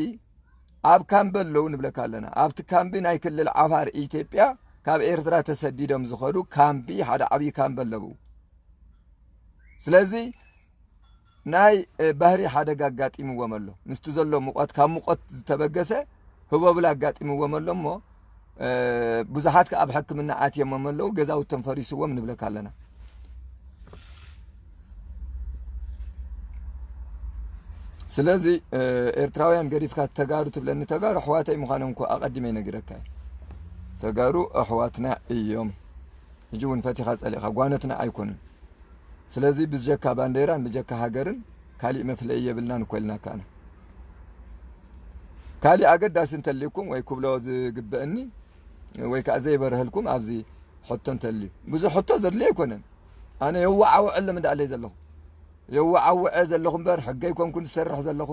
ኣብ ካምቢ ኣለዉ ንብለካ ኣለና። ኣብቲ ካምቢ ናይ ክልል ዓፋር ኢትዮጵያ ካብ ኤርትራ ተሰዲዶም ዝኸዱ ካምቢ፣ ሓደ ዓብዪ ካምቢ ኣለዉ። ስለዚ ናይ፣ እ፣ ባህሪ ሓደጋ ኣጋጢምዎም ኣሎ። ምስቲ ዘሎ ሙቐት፣ ካብ ሙቐት ዝተበገሰ ህቦብላ ኣጋጢምዎም ኣሎ እሞ፣ እ፣ ብዙሓት ከኣ ኣብ ሕክምና ኣትዮሞም ኣለዉ፣ ገዛውቶም ፈሪስዎም ንብለካ ኣለና። ስለዚ፣ እ፣ ኤርትራውያን ገዲፍካ ተጋሩ ትብለኒ፣ ተጋሩ ኣሕዋተይ ምዃኖም እኮ ኣቐዲመ ይነግረካ እየ። ተጋሩ ኣሕዋትና እዮም። ሕጂ እውን ፈቲኻ ጸሊእኻ ጓኖትና ኣይኮኑን። ስለዚ ብጀካ ባንዴራን ብጀካ ሃገርን ካሊእ መፍለዪ የብልናን እኮ ኢልናካ ኣነ። ካሊእ ኣገዳሲ እንተልዩኩም ወይ ክብሎ ዝግበእኒ ወይ ከኣ ዘይበርሀልኩም ኣብዚ ሕቶ እንተልዩ፣ ብዙሕ ሕቶ ዘድልዮ ኣይኮነን። ኣነ የዋዓውዐሎም እንዳለይ ዘለኹ። የዋዓውዐ ዘለኹ እምበር ሕገ ኣይኮንኩን ዝሰርሕ ዘለኹ፣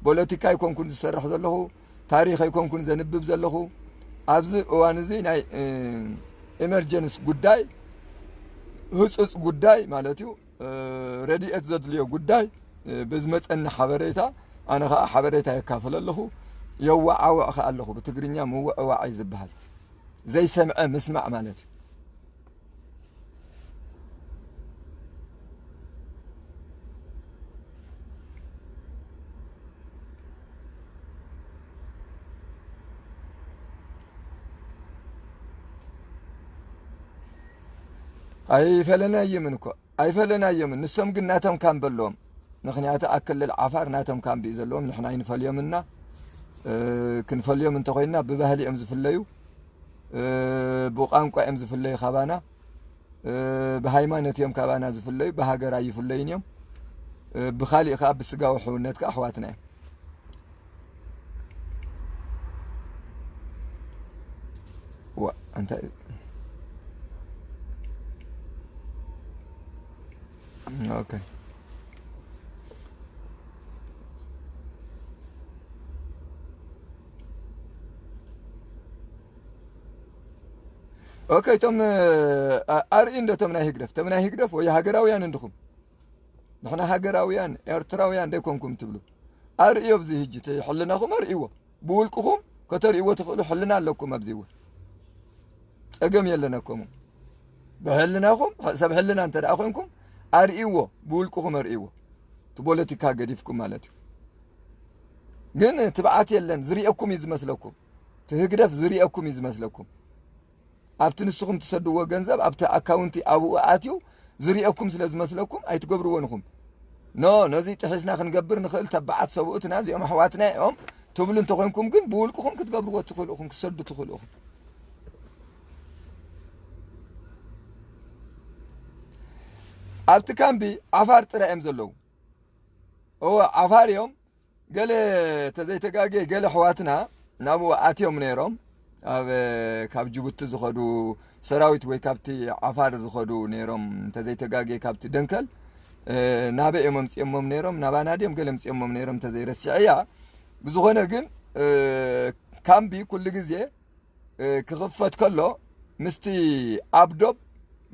ፖለቲካ ኣይኮንኩን ዝሰርሕ ዘለኹ፣ ታሪኽ ኣይኮንኩን ዘንብብ ዘለኹ። ኣብዚ እዋን እዚ ናይ፣ እ፣ ኢመርጀንስ ጉዳይ፣ ህጹጽ ጉዳይ ማለት እዩ፣ እ፣ ረድኤት ዘድልዮ ጉዳይ፣ እ፣ ብዝመጸኒ ሓበሬታ፣ ኣነ ኸኣ ሓበሬታ የካፍል ኣለኹ። የዋዓውዕ ኸኣ ኣለኹ። ብትግርኛ ምውዕዋዕ እዩ ዝበሃል። ዘይሰምዐ ምስማዕ ማለት እዩ። ኣይፈለናዮምን እኮ ኣይፈለናዮምን። ንሶም ግን ናቶም ካምቢ ኣለዎም። ምኽንያቱ ኣብ ክልል ዓፋር ናቶም ካምቢ እዩ ዘለዎም። ንሕና ኣይንፈልዮምና። ክንፈልዮም እንተኾይንና ብባህሊ እዮም ዝፍለዩ፣ ብቋንቋ እዮም ዝፍለዩ ካባና፣ ብሃይማኖት እዮም ካባና ዝፍለዩ፣ ብሃገር ኣይፍለዩን እዮም። ብኻሊእ ከዓ ብስጋዊ ሕውነት ከዓ ኣሕዋትና እዮም። ዋ እንታይ ኦኬ። ኦኬ፣ እቶም ኣርኢ እንዶ እቶም ናይ ህግደፍ እቶም ናይ ህግደፍ ወይ ሃገራውያን እንድኹም፣ ንሕና ሃገራውያን ኤርትራውያን ደይኮንኩም ትብሉ፣ ኣርእዮ ኣብዚ ህጂ እቲ ሕልናኹም ኣርእይዎ። ብውልቅኹም ከተርእይዎ ትኽእሉ ሕልና ኣለኩም ኣብዚ እውን። ጸገም የለነኩም። ብሕልናኹም ሰብ ሕልና እንተ ደኣ ኮይንኩም ኣርእይዎ፣ ብውልቅኹም ኣርእይዎ። እቲ ፖለቲካ ገዲፍኩም ማለት እዩ። ግን ትብዓት የለን፣ ዝርእየኩም እዩ ዝመስለኩም። እቲ ህግደፍ ዝርእየኩም እዩ ዝመስለኩም። ኣብቲ ንስኹም ትሰድዎ ገንዘብ ኣብቲ ኣካውንቲ ኣብኡ ኣትዩ ዝርእየኩም ስለ ዝመስለኩም ኣይትገብርዎን ኢኹም። ኖ፣ ነዚ ጥሒስና ክንገብር ንኽእል፣ ተባዓት ሰብኡትና እዚኦም ኣሕዋትና እዮም ትብሉ እንተኾይንኩም ግን ብውልቅኹም ክትገብርዎ ትኽእሉ ኢኹም፣ ክትሰዱ ትኽእሉ ኢኹም። ኣብቲ ካምቢ ዓፋር ጥራይ እዮም ዘለዉ። እወ ዓፋር እዮም። ገለ ተዘይተጋጌ ገለ ኣሕዋትና ናብኡ ኣትዮም ነይሮም። ኣብ ካብ ጅቡቲ ዝኸዱ ሰራዊት ወይ ካብቲ ዓፋር ዝኸዱ ነይሮም፣ ተዘይተጋጌ ካብቲ ደንከል ናበይ እዮም ኣምፅኦሞም ነይሮም? ናባና ድዮም ገለ ኣምፅኦሞም ነይሮም? ተዘይረሲዐያ። ብዝኾነ ግን ካምቢ ኩሉ ግዜ ክኽፈት ከሎ ምስቲ ኣብ ዶብ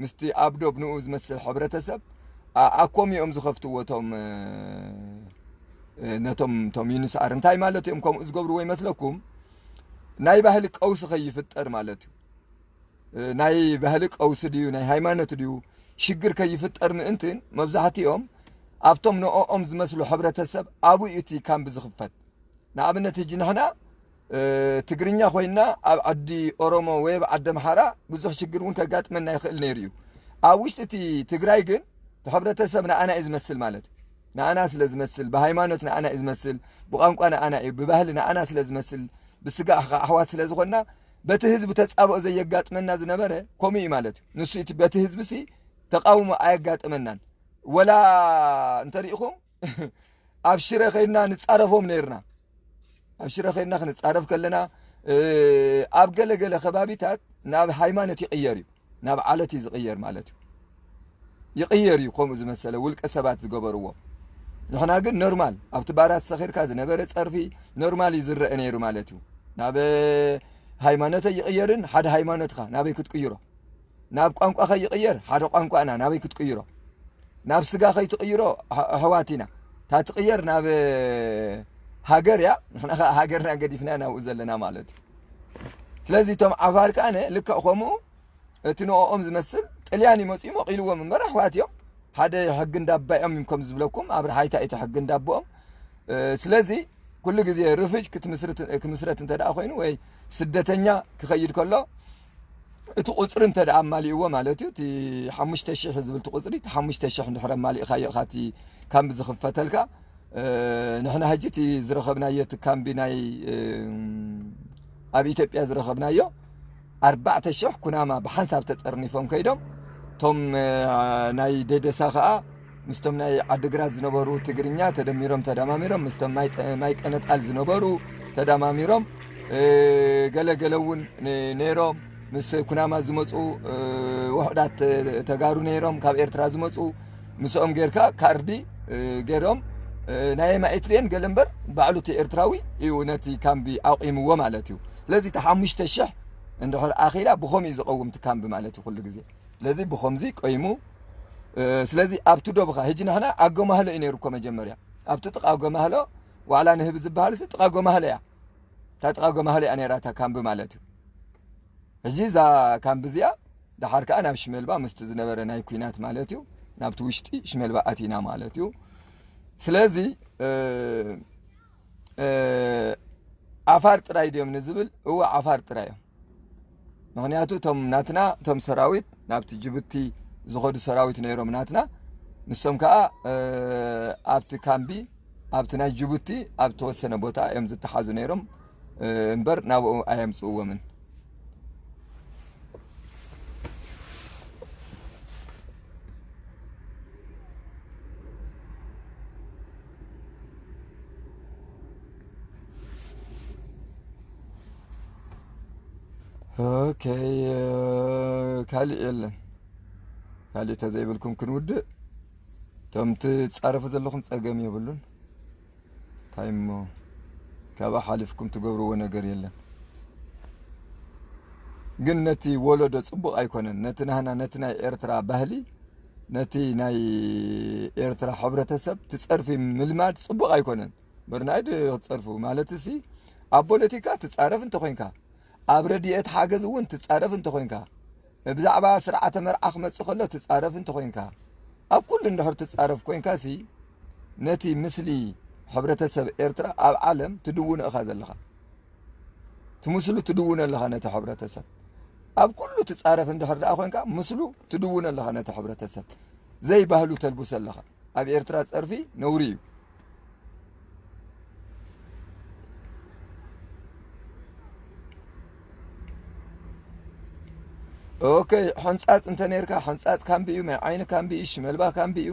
ምስቲ ኣብ ዶብ ንኡ ዝመስል ሕብረተሰብ ኣኮም እዮም ዝኸፍትዎ። ቶም ነቶም ቶም ዩኒስኣር እንታይ ማለት እዮም ከምኡ ዝገብርዎ ይመስለኩም? ናይ ባህሊ ቀውሲ ከይፍጠር ማለት እዩ። ናይ ባህሊ ቀውሲ ድዩ ናይ ሃይማኖት ድዩ ሽግር ከይፍጠር ምእንትን መብዛሕትኦም ኣብቶም ንኦም ዝመስሉ ሕብረተሰብ ኣብኡ እዩ እቲ ካምቢ ዝኽፈት። ንኣብነት ህጂ ንሕና ትግርኛ ኮይና ኣብ ዓዲ ኦሮሞ ወይ ኣብ ዓዲ ኣምሓራ ብዙሕ ሽግር እውን ከጋጥመና ይኽእል ነይሩ እዩ። ኣብ ውሽጢ እቲ ትግራይ ግን እቲ ሕብረተሰብ ንኣና እዩ ዝመስል ማለት እዩ። ንኣና ስለ ዝመስል ብሃይማኖት ንኣና እዩ ዝመስል፣ ብቋንቋ ንኣና እዩ፣ ብባህሊ ንኣና ስለ ዝመስል፣ ብስጋ ኣሕዋት ስለ ዝኾንና በቲ ህዝቢ ተፃብኦ ዘየጋጥመና ዝነበረ ከምኡ እዩ ማለት እዩ። ንሱ እቲ በቲ ህዝቢ ሲ ተቃውሞ ኣየጋጥመናን። ወላ እንተሪኢኹም ኣብ ሽረ ከይድና ንፃረፎም ነይርና። ኣብ ሽረ ከይድና ክንፃረፍ ከለና ኣብ ገለገለ ከባቢታት ናብ ሃይማኖት ይቕየር እዩ፣ ናብ ዓለት እዩ ዝቕየር ማለት እዩ። ይቕየር እዩ ከምኡ ዝመሰለ ውልቀ ሰባት ዝገበርዎ። ንሕና ግን ኖርማል ኣብቲ ባራት ሰኺርካ ዝነበረ ፀርፊ ኖርማል እዩ ዝረአ ነይሩ ማለት እዩ። ናብ ሃይማኖት ኣይቕየርን። ሓደ ሃይማኖትካ ናበይ ክትቅይሮ ናብ ቋንቋ ከይቕየር ሓደ ቋንቋና ናበይ ክትቅይሮ ናብ ስጋ ከይትቕይሮ ኣሕዋት ኢና። እታ ትቕየር ናብ ሃገር እያ። ንሕና ከዓ ሃገርና ገዲፍና ናብኡ ዘለና ማለት እዩ። ስለዚ እቶም ዓፋር ከዓ ልክዕ ከምኡ እቲ ንኦም ዝመስል ጥልያን ይመፅኡ መቒልዎም እምበር ኣሕዋት እዮም። ሓደ ሕጊ እንዳባኦም እዮም ከም ዝብለኩም ኣብ ረሓይታ እቲ ሕጊ እንዳቦኦም። ስለዚ ኩሉ ግዜ ርፍጅ ክትምስረት እንተ ደኣ ኮይኑ ወይ ስደተኛ ክኸይድ ከሎ እቲ ቁፅሪ እንተ ደኣ ኣማሊእዎ ማለት እዩ። እቲ ሓሙሽተ ሺሕ ዝብል እቲ ቁፅሪ እቲ ሓሙሽተ ሺሕ እንድሕር ኣማሊእካዮ ኢኻ እቲ ካምቢ ዝኽፈተልካ። ንሕና ሕጂ እቲ ዝረኸብናዮ እቲ ካምቢ ናይ ኣብ ኢትዮጵያ ዝረኸብናዮ ኣርባዕተ ሽሕ ኩናማ ብሓንሳብ ተጠርኒፎም ከይዶም። እቶም ናይ ደደሳ ከዓ ምስቶም ናይ ዓድግራት ዝነበሩ ትግርኛ ተደሚሮም ተደማሚሮም ምስቶም ማይ ቀነጣል ዝነበሩ ተደማሚሮም ገለገለ እውን ነይሮም። ምስ ኩናማ ዝመፁ ውሕዳት ተጋሩ ነይሮም ካብ ኤርትራ ዝመፁ ምስኦም ጌርካ ካርዲ ገይሮም ናይ ማኤትሪየን ገለ እምበር ባዕሉ እቲ ኤርትራዊ እዩ ነቲ ካምቢ ኣቑምዎ ማለት እዩ። ስለዚ እቲ ሓሙሽተ ሽሕ እንድሕር ኣኺላ ብኸምኡ እዩ ዝቐውም እቲ ካምቢ ማለት እዩ ኩሉ ግዜ። ስለዚ ብኸምዚ ቆይሙ ስለዚ ኣብቲ ዶብኻ ሕጂ ንሕና ኣጎማህሎ እዩ ነይሩ እኮ መጀመርያ ኣብቲ ጥቓ ጎማህሎ ዋዕላ ንህቢ ዝበሃል ሲ ጥቓ ጎማህሎ እያ። እታ ጥቓ ጎማህሎ እያ ነይራ እታ ካምቢ ማለት እዩ። ሕጂ እዛ ካምቢ እዚኣ ደሓር ከዓ ናብ ሽመልባ ምስቲ ዝነበረ ናይ ኩናት ማለት እዩ ናብቲ ውሽጢ ሽመልባ ኣቲና ማለት እዩ። ስለዚ ዓፋር ጥራይ ድዮም ንዝብል እወ ዓፋር ጥራይ እዮም። ምኽንያቱ እቶም ናትና እቶም ሰራዊት ናብቲ ጅቡቲ ዝኸዱ ሰራዊት ነይሮም ናትና። ንሶም ከኣ ኣብቲ ካምቢ ኣብቲ ናይ ጅቡቲ ኣብ ተወሰነ ቦታ እዮም ዝተሓዙ ነይሮም እምበር ናብኡ ኣየምፅእዎምን። ኦኬ፣ ካልእ የለን። ካልእ ተዘይብልኩም ክንውድእ። እቶም ትጻረፉ ዘለኹም ጸገም የብሉን። እንታይ እሞ ካብኣ ሓሊፍኩም ትገብርዎ ነገር የለን። ግን ነቲ ወለዶ ጽቡቕ ኣይኮነን። ነቲ ናህና፣ ነቲ ናይ ኤርትራ ባህሊ፣ ነቲ ናይ ኤርትራ ሕብረተሰብ ትጸርፊ ምልማድ ጽቡቕ ኣይኮነን። በርናይድ ክትጸርፉ ማለት ሲ ኣብ ፖለቲካ ትጻረፍ እንተኾይንካ፣ ኣብ ረድኤት ሓገዝ እውን ትጻረፍ እንተኾይንካ፣ ብዛዕባ ስርዓተ መርዓ ክመጽእ ከሎ ትጻረፍ እንተኾይንካ፣ ኣብ ኩሉ እንድሕር ትጻረፍ ኮይንካ ሲ ነቲ ምስሊ ሕብረተሰብ ኤርትራ ኣብ ዓለም ትድውኖ ኢኻ ዘለኻ። ትምስሉ ትድውኖ ኣለኻ ነቲ ሕብረተሰብ። ኣብ ኩሉ ትጻረፍ እንድሕር ደኣ ኮይንካ ምስሉ ትድውኖ ኣለኻ ነቲ ሕብረተሰብ። ዘይባህሉ ተልብሶ ኣለኻ። ኣብ ኤርትራ ጸርፊ ነውሪ እዩ። ኦኬ፣ ሕንጻጽ እንተ ነርካ፣ ሕንጻጽ ካምቢ እዩ፣ ማይ ዓይኒ ካምቢ እዩ፣ ሽመልባ ካምቢ እዩ።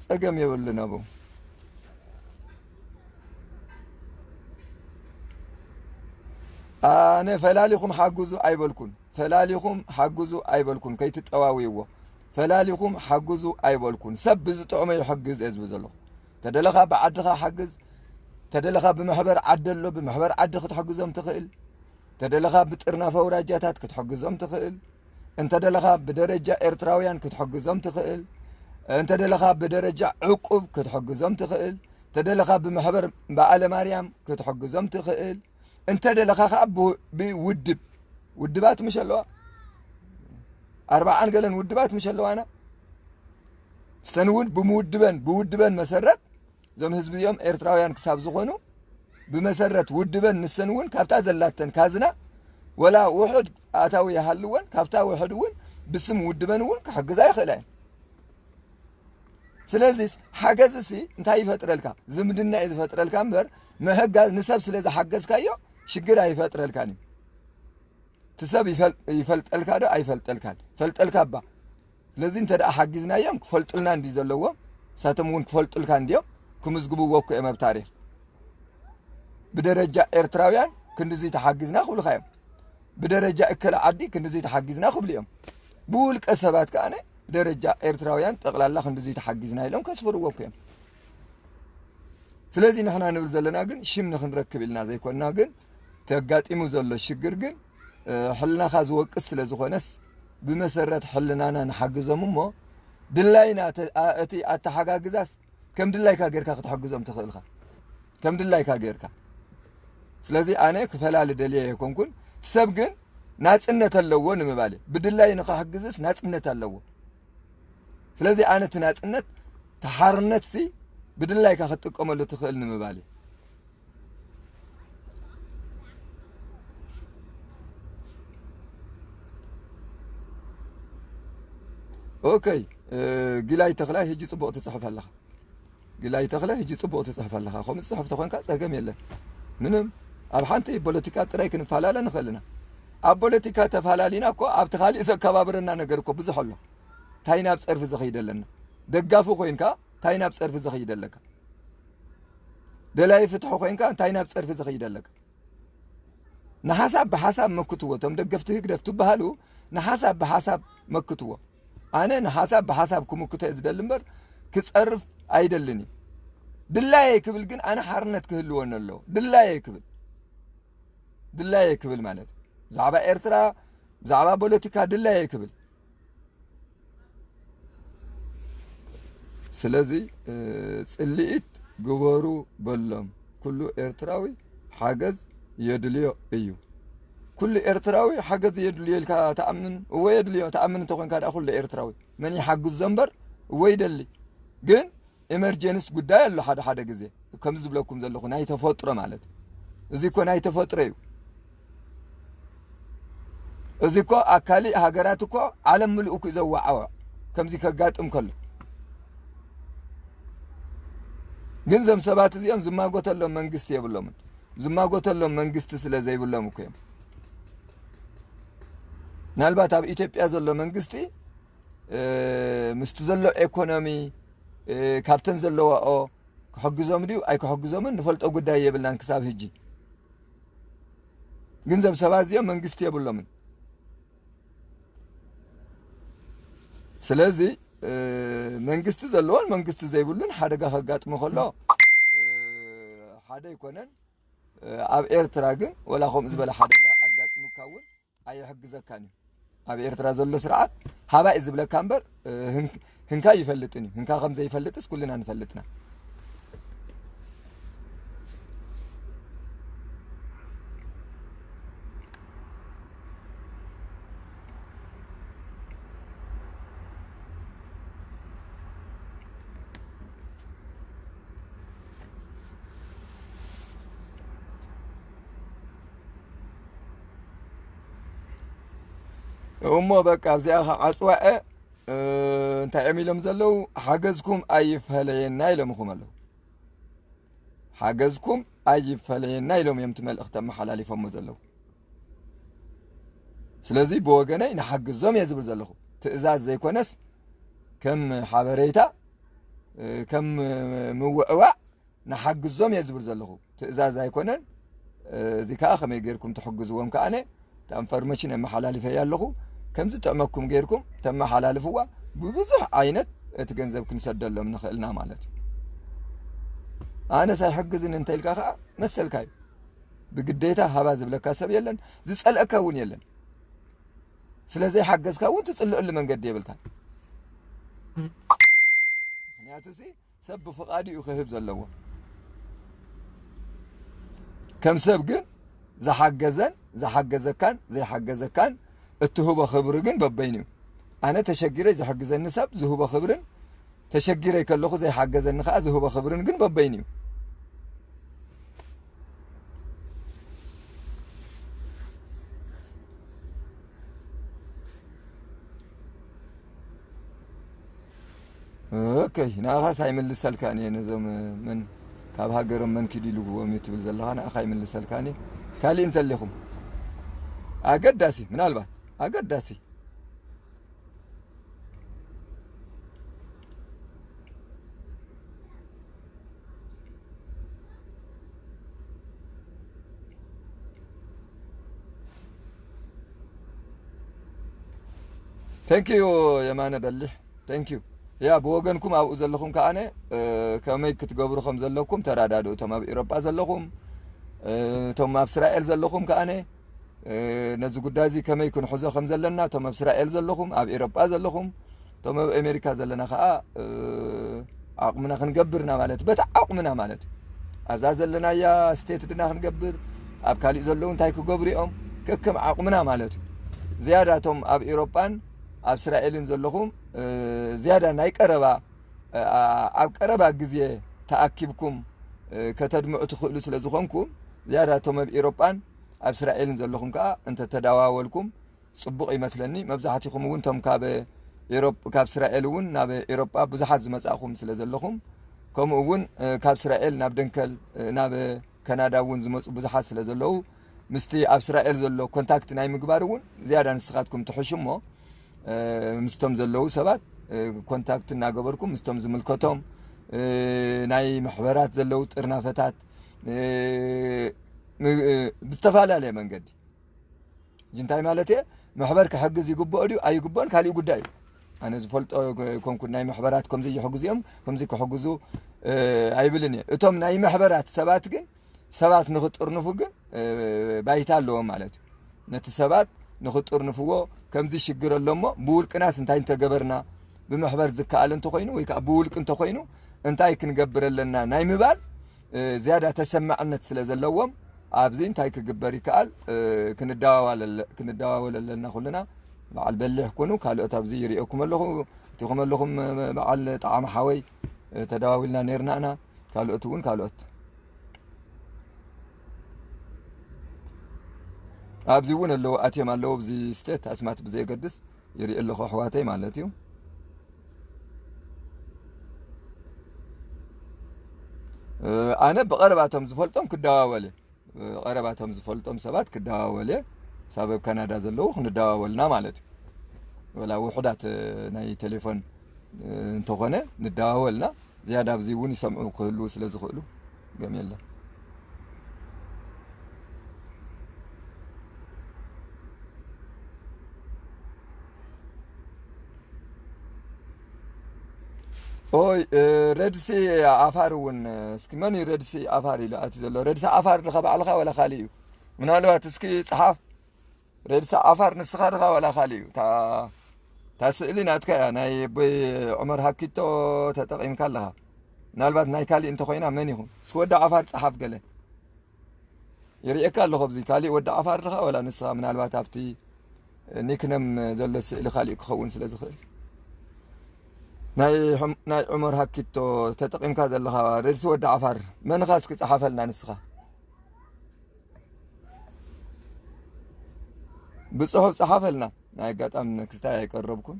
ጸገም የብሉን ኣቦ። ኣነ ፈላሊኹም ሓግዙ ኣይበልኩን። ፈላሊኹም ሓግዙ ኣይበልኩን። ከይትጠዋውይዎ። ፈላሊኹም ሓግዙ ኣይበልኩን። ሰብ ብዝጥዕሞ ይሕግዝ እየ ዝብል ዘለኹ። ተደለኻ ብዓድኻ ሓግዝ። ተደለኻ ብመሕበር ዓዲ ኣሎ፣ ብመሕበር ዓዲ ክትሕግዞም ትኽእል። ተደለኻ ብጥርናፈ ኣውራጃታት ክትሕግዞም ትኽእል። እንተ ደለኻ ብደረጃ ኤርትራውያን ክትሕግዞም ትኽእል። እንተ ደለኻ ብደረጃ ዕቁብ ክትሕግዞም ትኽእል። እንተ ደለኻ ብመሕበር በዓለ ማርያም ክትሕግዞም ትኽእል። እንተ ደለኻ ኸዓ ብ-፣ ብውድብ፣ ውድባት ምሽ ኣለዋ። ኣርባዓን ገለን ውድባት ምሽ ኣለዋና። ሰን እውን ብምውድበን፣ ብውድበን መሰረት እዞም ህዝቢ እዚኦም ኤርትራውያን ክሳብ ዝኾኑ፣ ብመሰረት ውድበን ንሰን እውን ካብታ ዘላተን ካዝና፣ ወላ ውሑድ ኣታዊ ይሃልወን፣ ካብታ ውሑድ እውን ብስም ውድበን እውን ክሕግዛ ይኽእላ እየን። ስለዚስ ሓገዝሲ እንታይ ይፈጥረልካ? ዝምድና እዩ ዝፈጥረልካ እምበር፣ ምሕጋዝ ንሰብ ስለ ዝሓገዝካዮ ሽግር ኣይፈጥረልካን እዩ። እቲ ሰብ ይፈል-፣ ይፈልጠልካ ዶ ኣይፈልጠልካን? ይፈልጠልካ እባ። ስለዚ እንተ ደኣ ሓጊዝናዮም ክፈልጡልና እንዲ ዘለዎም፣ ንሳቶም እውን ክፈልጡልካ እንዲዮም፣ ክምዝግብዎ እኮ እዮም ኣብ ታሪኽ። ብደረጃ ኤርትራውያን ክንድዚ ተሓጊዝና ክብሉኻ እዮም። ብደረጃ እከለ ዓዲ ክንድዚ ተሓጊዝና ክብሉ እዮም። ብውልቀ ሰባት ከኣ ብደረጃ ኤርትራውያን ጠቕላላ ክንድዚ ተሓጊዝና ኢሎም ከስፍርዎ እኮ እዮም። ስለዚ ንሕና ንብል ዘለና ግን ሽም ንኽንረክብ ኢልና ዘይኮንና፣ ግን ተጋጢሙ ዘሎ ሽግር ግን፣ እ፣ ሕልናኻ ዝወቅስ ስለ ዝኾነስ፣ ብመሰረት ሕልናና ንሓግዞም እሞ፣ ድላይና ተ-፣ ኣ-፣ እቲ ኣተሓጋግዛስ ከም ድላይካ ጌርካ ክትሕግዞም ትኽእልኻ። ከም ድላይካ ጌርካ። ስለዚ ኣነ ክፈላሊ ደልየ ኣይኮንኩን። ሰብ ግን ናጽነት ኣለዎ ንምባል። ብድላይ ንኽሕግዝስ ናጽነት ኣለዎ። ስለዚ ኣነ እቲ ናጽነት፣ እቲ ሓርነትሲ ብድላይካ ክትጥቀመሉ ትኽእል ንምባል። ኦኬ፣ እ፣ ጊላይ ተኽላይ፣ ሕጂ ጽቡቕ ትጽሕፍ ኣለኻ። ጊላይ ተኽለ፣ ሕጂ ጽቡቕ ትጽሕፍ ኣለኻ። ከምኡ ትጽሕፍ ተኾንካ ጸገም የለን። ምንም፣ ኣብ ሓንቲ ፖለቲካ ጥራይ ክንፈላለ ንኽእል ኢና። ኣብ ፖለቲካ ተፈላለና እኮ ኣብቲ ካልእ ዘከባብረና ነገር እኮ ብዙሕ ኣሎ። እንታይ ናብ ጸርፊ ዝኸይድ ኣለና? ደጋፊ ኮይንካ እንታይ ናብ ጸርፊ ዝኸይድ ኣለካ? ደላይ ፍትሒ ኮይንካ እንታይ ናብ ጸርፊ ዝኸይድ ኣለካ? ንሓሳብ ብሓሳብ መክትዎ። እቶም ደገፍቲ ህግደፍ ትበሃሉ ንሓሳብ ብሓሳብ መክትዎ። ኣነ ንሓሳብ ብሓሳብ ክምክቶ እየ ዝደሊ እምበር ክጸርፍ ኣይደልን እዩ። ድላየ ክብል ግን ኣነ ሓርነት ክህልወኒ ኣለዎ። ድላየ ክብል፣ ድላየ ክብል ማለት ብዛዕባ ኤርትራ፣ ብዛዕባ ፖለቲካ ድላየ ክብል። ስለዚ፣ እ፣ ጽልኢት ግበሩ በሎም። ኩሉ ኤርትራዊ ሓገዝ የድልዮ እዩ። ኩሉ ኤርትራዊ ሓገዝ የድልዮ ኢልካ ትኣምን? እወ የድልዮ። ትኣምን እንተኾንካ ደኣ ኩሉ ኤርትራዊ መን ይሓግዞ እምበር እወ ይደሊ። ግን ኤመርጀንስ ጉዳይ ኣሎ ሓደ ሓደ ግዜ። ከምዚ ዝብለኩም ዘለኹ ናይ ተፈጥሮ ማለት እዩ። እዚ እኮ ናይ ተፈጥሮ እዩ። እዚ እኮ ኣብ ካሊእ ሃገራት እኮ ዓለም ምሉእ እኮ እዩ ዘዋዓወዕ ከምዚ ከጋጥም ከሎ። ግን እዞም ሰባት እዚኦም ዝማጎተሎም መንግስቲ የብሎምን። ዝማጎተሎም መንግስቲ ስለ ዘይብሎም እኮ እዮም። ምናልባት ኣብ ኢትዮጵያ ዘሎ መንግስቲ፣ እ፣ ምስቲ ዘሎ ኤኮኖሚ፣ እ፣ ካብተን ዘለዋኦ ክሕግዞም ድዩ ኣይክሕግዞምን ንፈልጦ ጉዳይ የብልናን ክሳብ ሕጂ። ግን እዞም ሰባት እዚኦም መንግስቲ የብሎምን። ስለዚ፣ እ፣ መንግስቲ ዘለዎን መንግስቲ ዘይብሉን ሓደጋ ከጋጥሞ ከሎ፣ እ፣ ሓደ ኣይኮነን። እ፣ ኣብ ኤርትራ ግን ወላ ከምኡ ዝበለ ሓደጋ ኣጋጢሙካ እውን ኣይሕግዘካን እዩ። ኣብ ኤርትራ ዘሎ ስርዓት ሃባይ ዝብለካ እምበር፣ እ፣ ህን-፣ ህንካ ይፈልጥን እዩ። ህንካ ከም ዘይፈልጥስ ኩልና ንፈልጥና። እሞ በቃ ኣብዚኣ ኸዓ ኣጽዋዐ፣ እ፣ እንታይ እዮም ኢሎም ዘለዉ? ሓገዝኩም ኣይፈለየና ኢሎምኹም ኣለዉ። ሓገዝኩም ኣይፈለየና ኢሎም እዮም እቲ መልእኽቲ ኣመሓላሊፎሞ ዘለዉ። ስለዚ ብወገነይ ንሓግዞም እየ ዝብል ዘለኹ። ትእዛዝ ዘይኮነስ ከም ሓበሬታ፣ እ፣ ከም ምውዕዋዕ ንሓግዞም እየ ዝብል ዘለኹ። ትእዛዝ ኣይኮነን። እ፣ እዚ ከኣ ከመይ ጌርኩም ትሕግዝዎም ከኣነ፣ እታ ኢንፎርሜሽን የመሓላልፈያ ኣለኹ። ከምዚ ጥዕመኩም ጌርኩም ተመሓላልፍዋ፣ ብብዙሕ ዓይነት እቲ ገንዘብ ክንሰደሎም ንኽእልና ማለት እዩ። ኣነስ ኣይሕግዝን እንተ ኢልካ ከኣ መሰልካ እዩ። ብግዴታ ሃባ ዝብለካ ሰብ የለን፣ ዝጸልአካ እውን የለን። ስለ ዘይሓገዝካ እውን ትጽልእሉ መንገዲ የብልካን። ምኽንያቱ ሲ ሰብ ብፍቓዱ እዩ ክህብ ዘለዎ። ከም ሰብ ግን ዝሓገዘን ዝሓገዘካን ዘይሓገዘካን እትህቦ ክብሪ ግን በበይኑ እዩ። ኣነ ተሸጊረ ዝሕግዘኒ ሰብ ዝህቦ ክብርን ተሸጊረ ከለኹ ዘይሓገዘኒ ከኣ ዝህቦ ክብርን ግን በበይኑ እዩ። ኦኬ፣ ንኣኻስ ኣይምልሰልካን እየ። ነዞም መን ካብ ሃገሮም መን ኪዱ ኢልዎም እዩ ትብል ዘለኻ፣ ንኣኻ ኣይምልሰልካን እየ። ካሊእ እንተሊኹም ኣገዳሲ፣ ምናልባት ኣገዳሲ Thank you የማነ በሊሕ። Thank you። ያ ብወገንኩም ኣብኡ ዘለኹም ከኣነ፣ እ፣ ከመይ ክትገብሩ ከም ዘለኩም ተረዳድኡ። እቶም ኣብ ኤውሮጳ ዘለኹም፣ እ፣ እቶም ኣብ እስራኤል ዘለኹም ከኣነ፣ እ፣ ነዚ ጉዳይ እዚ ከመይ ክንሕዞ ከም ዘለና፣ እቶም ኣብ እስራኤል ዘለኹም፣ ኣብ ኤውሮጳ ዘለኹም፣ እቶም ኣብ ኣሜሪካ ዘለና ከኣ፣ እ፣ ዓቕምና ክንገብር ኢና ማለት፣ በቲ ዓቕምና ማለት እዩ። ኣብዛ ዘለናያ ስቴት ድና ክንገብር፣ ኣብ ካሊእ ዘለዉ እንታይ ክገብሩ እዮም፣ ከከም ዓቕምና ማለት እዩ። ዝያዳ እቶም ኣብ ኤውሮጳን ኣብ እስራኤልን ዘለኹም፣ እ፣ ዝያዳ ናይ ቀረባ፣ እ፣ ኣብ ቀረባ ግዜ ተኣኪብኩም፣ እ፣ ከተድምዑ ትኽእሉ ስለ ዝኾንኩም፣ ዝያዳ እቶም ኣብ ኤውሮጳን ኣብ እስራኤልን ዘለኹም ከኣ እንተ ተደዋወልኩም ጽቡቕ ይመስለኒ። መብዛሕትኹም እውን እቶም ካብ ኤውሮጳ፣ ካብ እስራኤል እውን ናብ ኤውሮጳ ብዙሓት ዝመጻእኹም ስለ ዘለኹም፣ ከምኡ እውን፣ እ፣ ካብ እስራኤል ናብ ደንከል፣ እ፣ ናብ ካናዳ እውን ዝመጹ ብዙሓት ስለ ዘለዉ፣ ምስቲ ኣብ እስራኤል ዘሎ ኮንታክት ናይ ምግባር እውን ዝያዳ ንስኻትኩም ትሕሹ እሞ፣ እ፣ ምስቶም ዘለዉ ሰባት፣ እ፣ ኮንታክት እናገበርኩም ምስቶም ዝምልከቶም፣ እ፣ ናይ ማሕበራት ዘለዉ ጥርናፈታት፣ እ፣ ም-፣ እ፣ ብዝተፈላለየ መንገዲ ሕጂ እንታይ ማለት እየ? መሕበር ክሕግዝ ይግብኦ ድዩ ኣይግብኦን ካሊእ ጉዳይ እዩ። ኣነ ዝፈልጦ ኣይኮንኩን፣ ናይ መሕበራት ከምዚ ይሕግዙ እዮም፣ ከምዚ ክሕግዙ፣ እ፣ ኣይብልን እየ። እቶም ናይ መሕበራት ሰባት ግን፣ ሰባት ንኽጥርንፉ ግን፣ እ፣ ባይታ ኣለዎም ማለት እዩ። ነቲ ሰባት ንኽጥርንፍዎ፣ ከምዚ ሽግር ኣሎ እሞ፣ ብውልቅናስ እንታይ እንተገበርና፣ ብመሕበር ዝከኣል እንተኾይኑ፣ ወይ ከዓ ብውልቂ እንተኾይኑ፣ እንታይ ክንገብር ኣለና ናይ ምባል፣ እ፣ ዝያዳ ተሰማዕነት ስለ ዘለዎም፣ ኣብዚ እንታይ ክግበር ይከኣል፣ እ፣ ክንደዋዋል ኣለ-፣ ክንደዋወል ኣለና ኩልና። በዓል በሊሕ ኩኑ፣ ካልኦት ኣብዚ ይሪኦኩም ኣለኹ፣ እቲኹም ኣለኹም፣ እ፣ በዓል ጣዕሚ ሓወይ፣ እ፣ ተደዋዊልና ነይርና ኢና፣ ካልኦት እውን ካልኦት። ኣብዚ እውን ኣለዉ፣ ኣትዮም ኣለዉ፣ ኣብዚ ስቴት ኣስማት ብዘየገድስ ይርኢ ኣለኹ፣ ኣሕዋተይ ማለት እዩ። እ፣ ኣነ ብቐረባቶም ዝፈልጦም ክደዋወል እየ። እ፣ ቀረባቶም ዝፈልጦም ሰባት ክደዋወል እየ። ሳብ ኣብ ካናዳ ዘለዉ ክንደዋወልና ማለት እዩ። ወላ ውሑዳት፣ እ፣ ናይ ቴሌፎን፣ እ፣ እንተኾነ ንደዋወልና፣ ዝያዳ ኣብዚ እውን ይሰምዑ ክህልዉ ስለ ዝኽእሉ፣ ገም የለን። ኦይ፣ እ፣ ረድሲ ዓፋር እውን፣ እስኪ መን እዩ ረድሲ ዓፋር ኢሉ ኣትዩ ዘሎ? ረድሲ ዓፋር ድኻ ባዕልኻ ወላ ካልእ እዩ? ምናልባት እስኪ ጸሓፍ። ረድሲ ዓፋር ንስኻ ድኻ ወላ ካልእ እዩ? እታ፣ እታ ስእሊ ናትካ እያ፣ ናይ ኣቦይ ዑመር ሃኪቶ ተጠቒምካ ኣለኻ። ምናልባት ናይ ካልእ እንተኾይና መን ይኹን? እስኪ ወዲ ዓፋር ጸሓፍ ገለ። ይርእየካ ኣለኹ ኣብዚ። ካልእ ወዲ ዓፋር ድኻ ወላ ንስኻ? ምናልባት ኣብቲ ኒክነም ዘሎ ስእሊ ካልእ ክኸውን ስለ ዝኽእል። ናይ ሑም-፣ ናይ ዑመር ሃኪቶ ተጠቒምካ ዘለኻ ረድሲ ወዲ ዓፋር መንኻ እስኪ ጸሓፈልና ንስኻ። ብጽሑፍ ጸሓፈልና። ናይ ኣጋጣሚ ክስታይ ኣይቀረብኩን።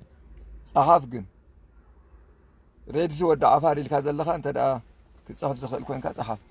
ጸሓፍ ግን። ሬድሲ ወዲ ዓፋር ኢልካ ዘለኻ እንተ ደኣ ክትጽሕፍ ዝኽእል ኮንካ ጸሓፍ።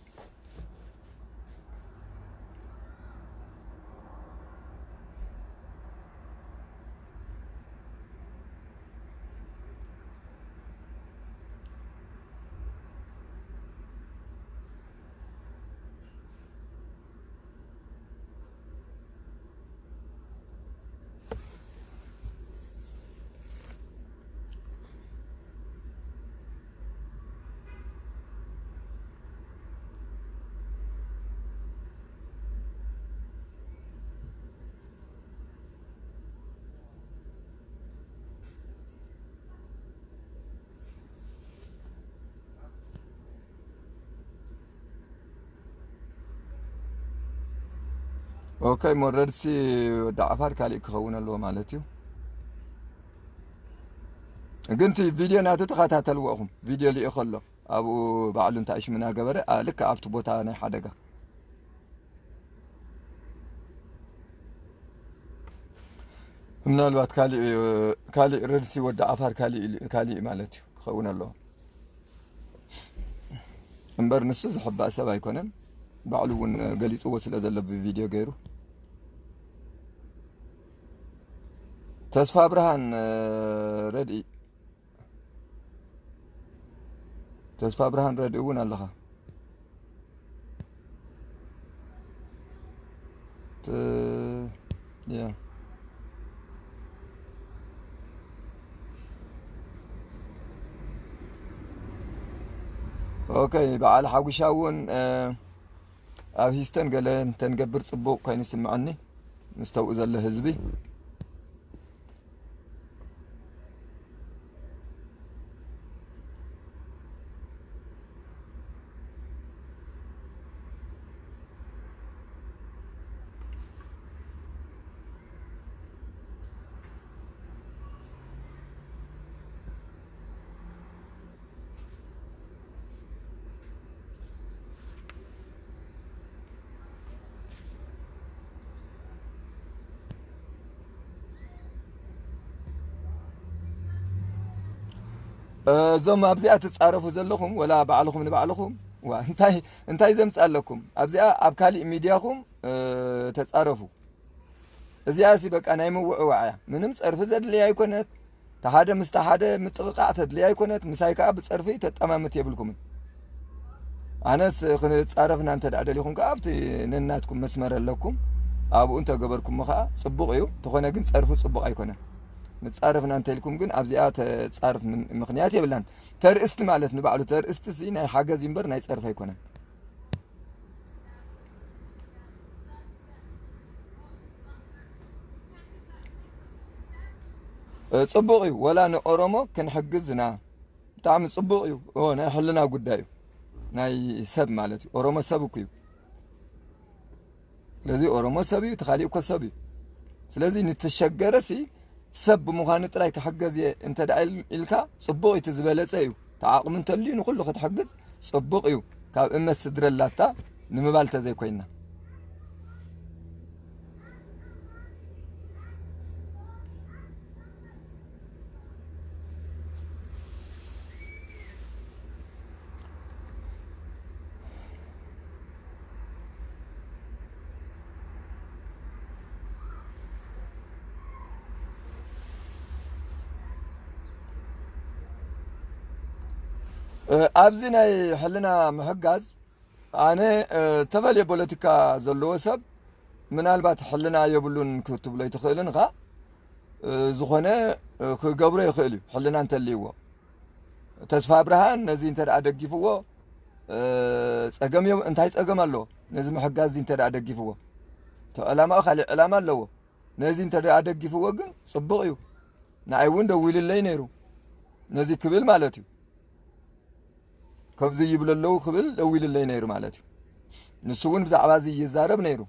ኦኬ፣ ሞረድሲ ወዲ ዓፋር ካሊእ ክኸውን ኣለዎ ማለት እዩ። ግን እቲ ቪድዮ ናቱ ተኸታተልዎ ኢኹም። ቪድዮ ልኢኹ ኣሎ። ኣብኡ ባዕሉ እንታይ ሽም እናገበረ፣ ኣ፣ ልክዕ ኣብቲ ቦታ ናይ ሓደጋ። ምናልባት ካሊእ፣ ካሊእ ረድሲ ወዲ ዓፋር ካሊእ ኢሉ፣ ካሊእ ማለት እዩ ክኸውን ኣለዎ። እምበር ንሱ ዝሕባእ ሰብ ኣይኮነን። ባዕሉ እውን ገሊጽዎ ስለ ዘሎ ብቪድዮ ገይሩ። ተስፋ ብርሃን፣ እ፣ ረድኢ፣ ተስፋ ብርሃን ረድኢ እውን ኣለኻ። ት-፣ ያ። ኦኬ፣ በዓል ሓጉሻ እውን፣ እ፣ ኣብ ሂስተን ገለ እንተንገብር ጽቡቕ ኮይኑ ይስምዐኒ፣ ምስ ተውኡ ዘሎ ህዝቢ። እዞም ኣብዚኣ ትጻረፉ ዘለኹም፣ ወላ ባዕልኹም ንባዕልኹም፣ ዋ፣ እንታይ፣ እንታይ ዘምጽእ ኣለኩም? ኣብዚኣ ኣብ ካሊእ ሚድያኹም፣ እ፣ ተጻረፉ። እዚኣሲ በቃ ናይ ምውዕዋዕ እያ። ምንም ጸርፊ ዘድልያ ኣይኮነት። ተሓደ ምስ ተሓደ ምጥቕቓዕ ተድልያ ኣይኮነት። ምሳይ ከኣ ብጸርፊ ተጠማምት የብልኩምን። ኣነስ ክንጻረፍና እንተ ደኣ ደሊኹም ከኣ ኣብቲ ነናትኩም መስመር ኣለኩም። ኣብኡ እንተ ገበርኩሞ ከኣ ጽቡቕ እዩ። ተኾነ ግን ጸርፊ ጽቡቕ ኣይኮነን። ንጻረፍና እንተ ኢልኩም ግን ኣብዚኣ ተጻርፍ ምን-፣ ምኽንያት የብላን። ተርእስቲ ማለት ንባዕሉ ተርእስቲ ሲ ናይ ሓገዝ እምበር ናይ ጸርፊ ኣይኮነን። እ፣ ጽቡቕ እዩ። ወላ ንኦሮሞ ክንሕግዝ ኢና። ብጣዕሚ ጽቡቕ እዩ። ኦ፣ ናይ ሕልና ጉዳይ እዩ። ናይ ሰብ ማለት እዩ። ኦሮሞ ሰብ እኮ እዩ። ስለዚ ኦሮሞ ሰብ እዩ፣ እቲ ካሊእ እኮ ሰብ እዩ። ስለዚ ንተሸገረ ሲ ሰብ ብምዃኑ ጥራይ ክሕገዝ እየ እንተ ደኣ ኢል-፣ ኢልካ ጽቡቕ እዩ፣ እቲ ዝበለጸ እዩ። እቲ ዓቕሚ እንተልዩ ንኹሉ ክትሕግዝ ጽቡቕ እዩ። ካብ እመት ስድረላታ ንምባል ተዘይኮይና። እ፣ ኣብዚ ናይ ሕልና ምሕጋዝ ኣነ፣ እ፣ ተፈልየ ፖለቲካ ዘለዎ ሰብ ምናልባት ሕልና የብሉን ክትብሎ ኣይትኽእልን ኢኻ። እ፣ ዝኾነ፣ እ፣ ክገብሮ ይኽእል እዩ ሕልና እንተልይዎ። ተስፋ ብርሃን ነዚ እንተ ደኣ ደጊፍዎ፣ እ፣ ጸገም የብ-፣ እንታይ ጸገም ኣለዎ? ነዚ ምሕጋዝ እዚ እንተ ደኣ ደጊፍዎ። እቲ ዕላማኡ ካልእ ዕላማ ኣለዎ። ነዚ እንተ ደኣ ደጊፍዎ ግን ጽቡቕ እዩ። ንኣይ እውን ደዊልለይ ነይሩ። ነዚ ክብል ማለት እዩ። ከምዚ ይብሉ ኣለዉ ክብል ደዊልለይ ነይሩ ማለት እዩ። ንሱ እውን ብዛዕባ እዚ ይዛረብ ነይሩ።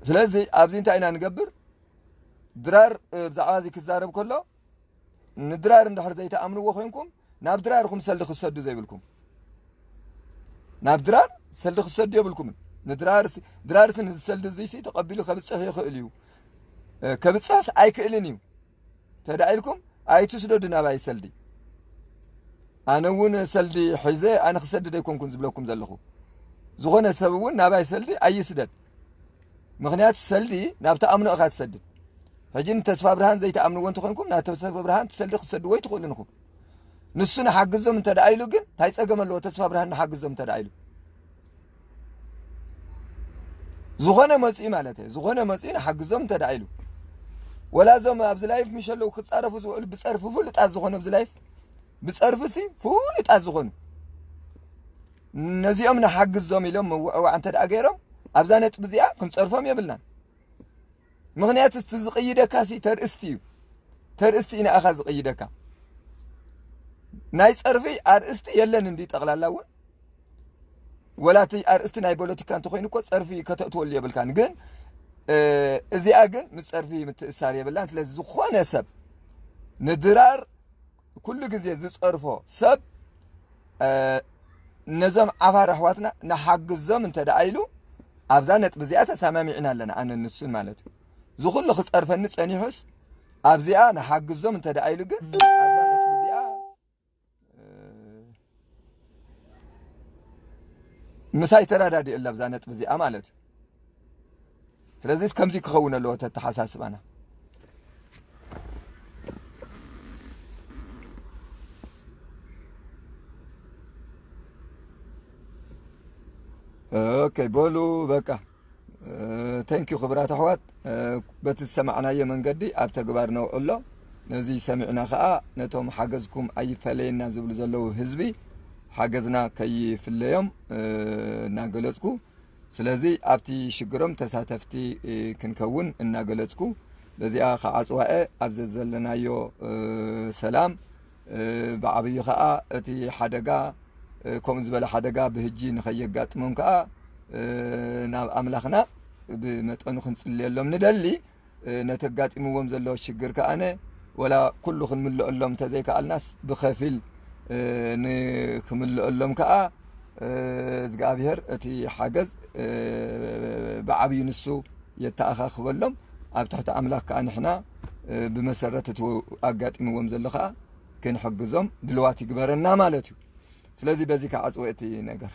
ስለዚ ኣብዚ እንታይ ኢና ንገብር? ድራር፣ እ፣ ብዛዕባ እዚ ክዛረብ ከሎ፣ ንድራር እንድሕር ዘይትኣምንዎ ኮይንኩም፣ ናብ ድራር ኢኹም ሰልዲ ክትሰዱ ዘይብልኩም። ናብ ድራር ሰልዲ ክትሰዱ የብልኩምን። ንድራር ሲ-፣ ድራር ሲ ንዚ ሰልዲ እዚ ሲ ተቐቢሉ ከብጽሕ ይኽእል እዩ። እ፣ ከብጽሕስ ኣይክእልን እዩ። ተዳኢልኩም ኣይትስደዱ ናባይ ሰልዲ። ኣነ እውን ሰልዲ ሒዘ ኣነ ክሰድድ ኣይኮንኩን ዝብለኩም ዘለኹ። ዝኾነ ሰብ እውን ናባይ ሰልዲ ኣይስደድ። ምኽንያት ሰልዲ ናብ ተኣምኖ ኢኻ ትሰድድ። ሕጂ ንተስፋ ብርሃን ዘይትኣምንዎ እንተኾይንኩም፣ ናብ ተስፋ ብርሃን ትሰልዲ ክትሰድዎ ኣይትኽእሉን ኢኹም። ንሱ ንሓግዞም እንተ ደኣ ኢሉ ግን፣ እንታይ ጸገም ኣለዎ? ተስፋ ብርሃን ንሓግዞም እንተ ደኣ ኢሉ። ዝኾነ መጺኡ ማለት እዩ። ዝኾነ መጺኡ ንሓግዞም እንተ ደኣ ኢሉ። ወላ እዞም ኣብዚ ላይፍ ምሽ ኣለዉ ክጻረፉ ዝውዕሉ ብጸርፊ ፍሉጣት ዝኾኑ ኣብዚ ላይፍ፣ ብጸርፊ ሲ ፍሉጣት ዝኾኑ። ነዚኦም ንሓግዞም ኢሎም ምውዕዋዕ እንተ ደኣ ገይሮም፣ ኣብዛ ነጥቢ እዚኣ ክንጸርፎም የብልናን። ምኽንያት እቲ ዝቕይደካ ሲ ተርእስቲ እዩ። ተርእስቲ እዩ ንኣኻ ዝቕይደካ። ናይ ጸርፊ ኣርእስቲ የለን እንዲ ጠቕላላ እውን። ወላ እቲ ኣርእስቲ ናይ ፖለቲካ እንተኾይኑ እኮ ጸርፊ ከተእትወሉ የብልካን። ግን፣ እ፣ እዚኣ ግን ምስ ጸርፊ ምትእሳር የብላን። ስለዚ ዝኾነ ሰብ ንድራር ኩሉ ግዜ ዝጸርፎ ሰብ፣ እ፣ ነዞም ዓፋር ኣሕዋትና ንሓግዞም እንተ ደኣ ኢሉ፣ ኣብዛ ነጥቢ እዚኣ ተሰማሚዕና ኣለና፣ ኣነ ንሱን ማለት እዩ። ዝኹሉ ክጸርፈኒ ጸኒሑስ፣ ኣብዚኣ ንሓግዞም እንተ ደኣ ኢሉ ግን፣ ኣብዛ ነጥቢ እዚኣ፣ እ፣ ምሳይ ተረዳዲኡ ኣሎ ኣብዛ ነጥቢ እዚኣ ማለት እዩ። ስለዚ ከምዚ ክኸውን ኣለዎ ተተሓሳስባና። ኦኬ፣ በሉ በቃ። እ፣ ቴንኪዩ ክቡራት ኣሕዋት። እ፣ በቲ ዝሰማዕናዮ መንገዲ ኣብ ተግባር ነውዕሎ። ነዚ ሰሚዕና ኸኣ ነቶም ሓገዝኩም ኣይፈለየና ዝብሉ ዘለዉ ህዝቢ ሓገዝና ከይፍለዮም፣ እ፣ እናገለጽኩ፣ ስለዚ ኣብቲ ሽግሮም ተሳተፍቲ፣ እ፣ ክንከውን እናገለጽኩ፣ በዚኣ ክዓጽዋ እየ። ኣብ ዘዘለናዮ፣ እ፣ ሰላም፣ እ፣ ብዓብዩ ኸኣ እቲ ሓደጋ፣ እ፣ ከምኡ ዝበለ ሓደጋ ብህጂ ንኸየጋጥሞም ከኣ፣ እ፣ ናብ ኣምላኽና ብመጠኑ ክንጽልየሎም ንደሊ። እ፣ ነቲ ኣጋጢምዎም ዘሎ ሽግር ከኣነ ወላ ኩሉ ክንምልአሎም እንተዘይከኣልናስ ብኸፊል፣ እ፣ ንክምልአሎም ከኣ፣ እ፣ እግዚኣብሔር እቲ ሓገዝ፣ እ፣ ብዓብዩ ንሱ የተኣኻኽበሎም። ኣብ ትሕቲ ኣምላኽ ከኣ ንሕና፣ እ፣ ብመሰረት እቲ ኣጋጢምዎም ዘሎ ከኣ ክንሕግዞም ድልዋት ይግበረና ማለት እዩ። ስለዚ በዚ ከዓጽወ እቲ ነገር።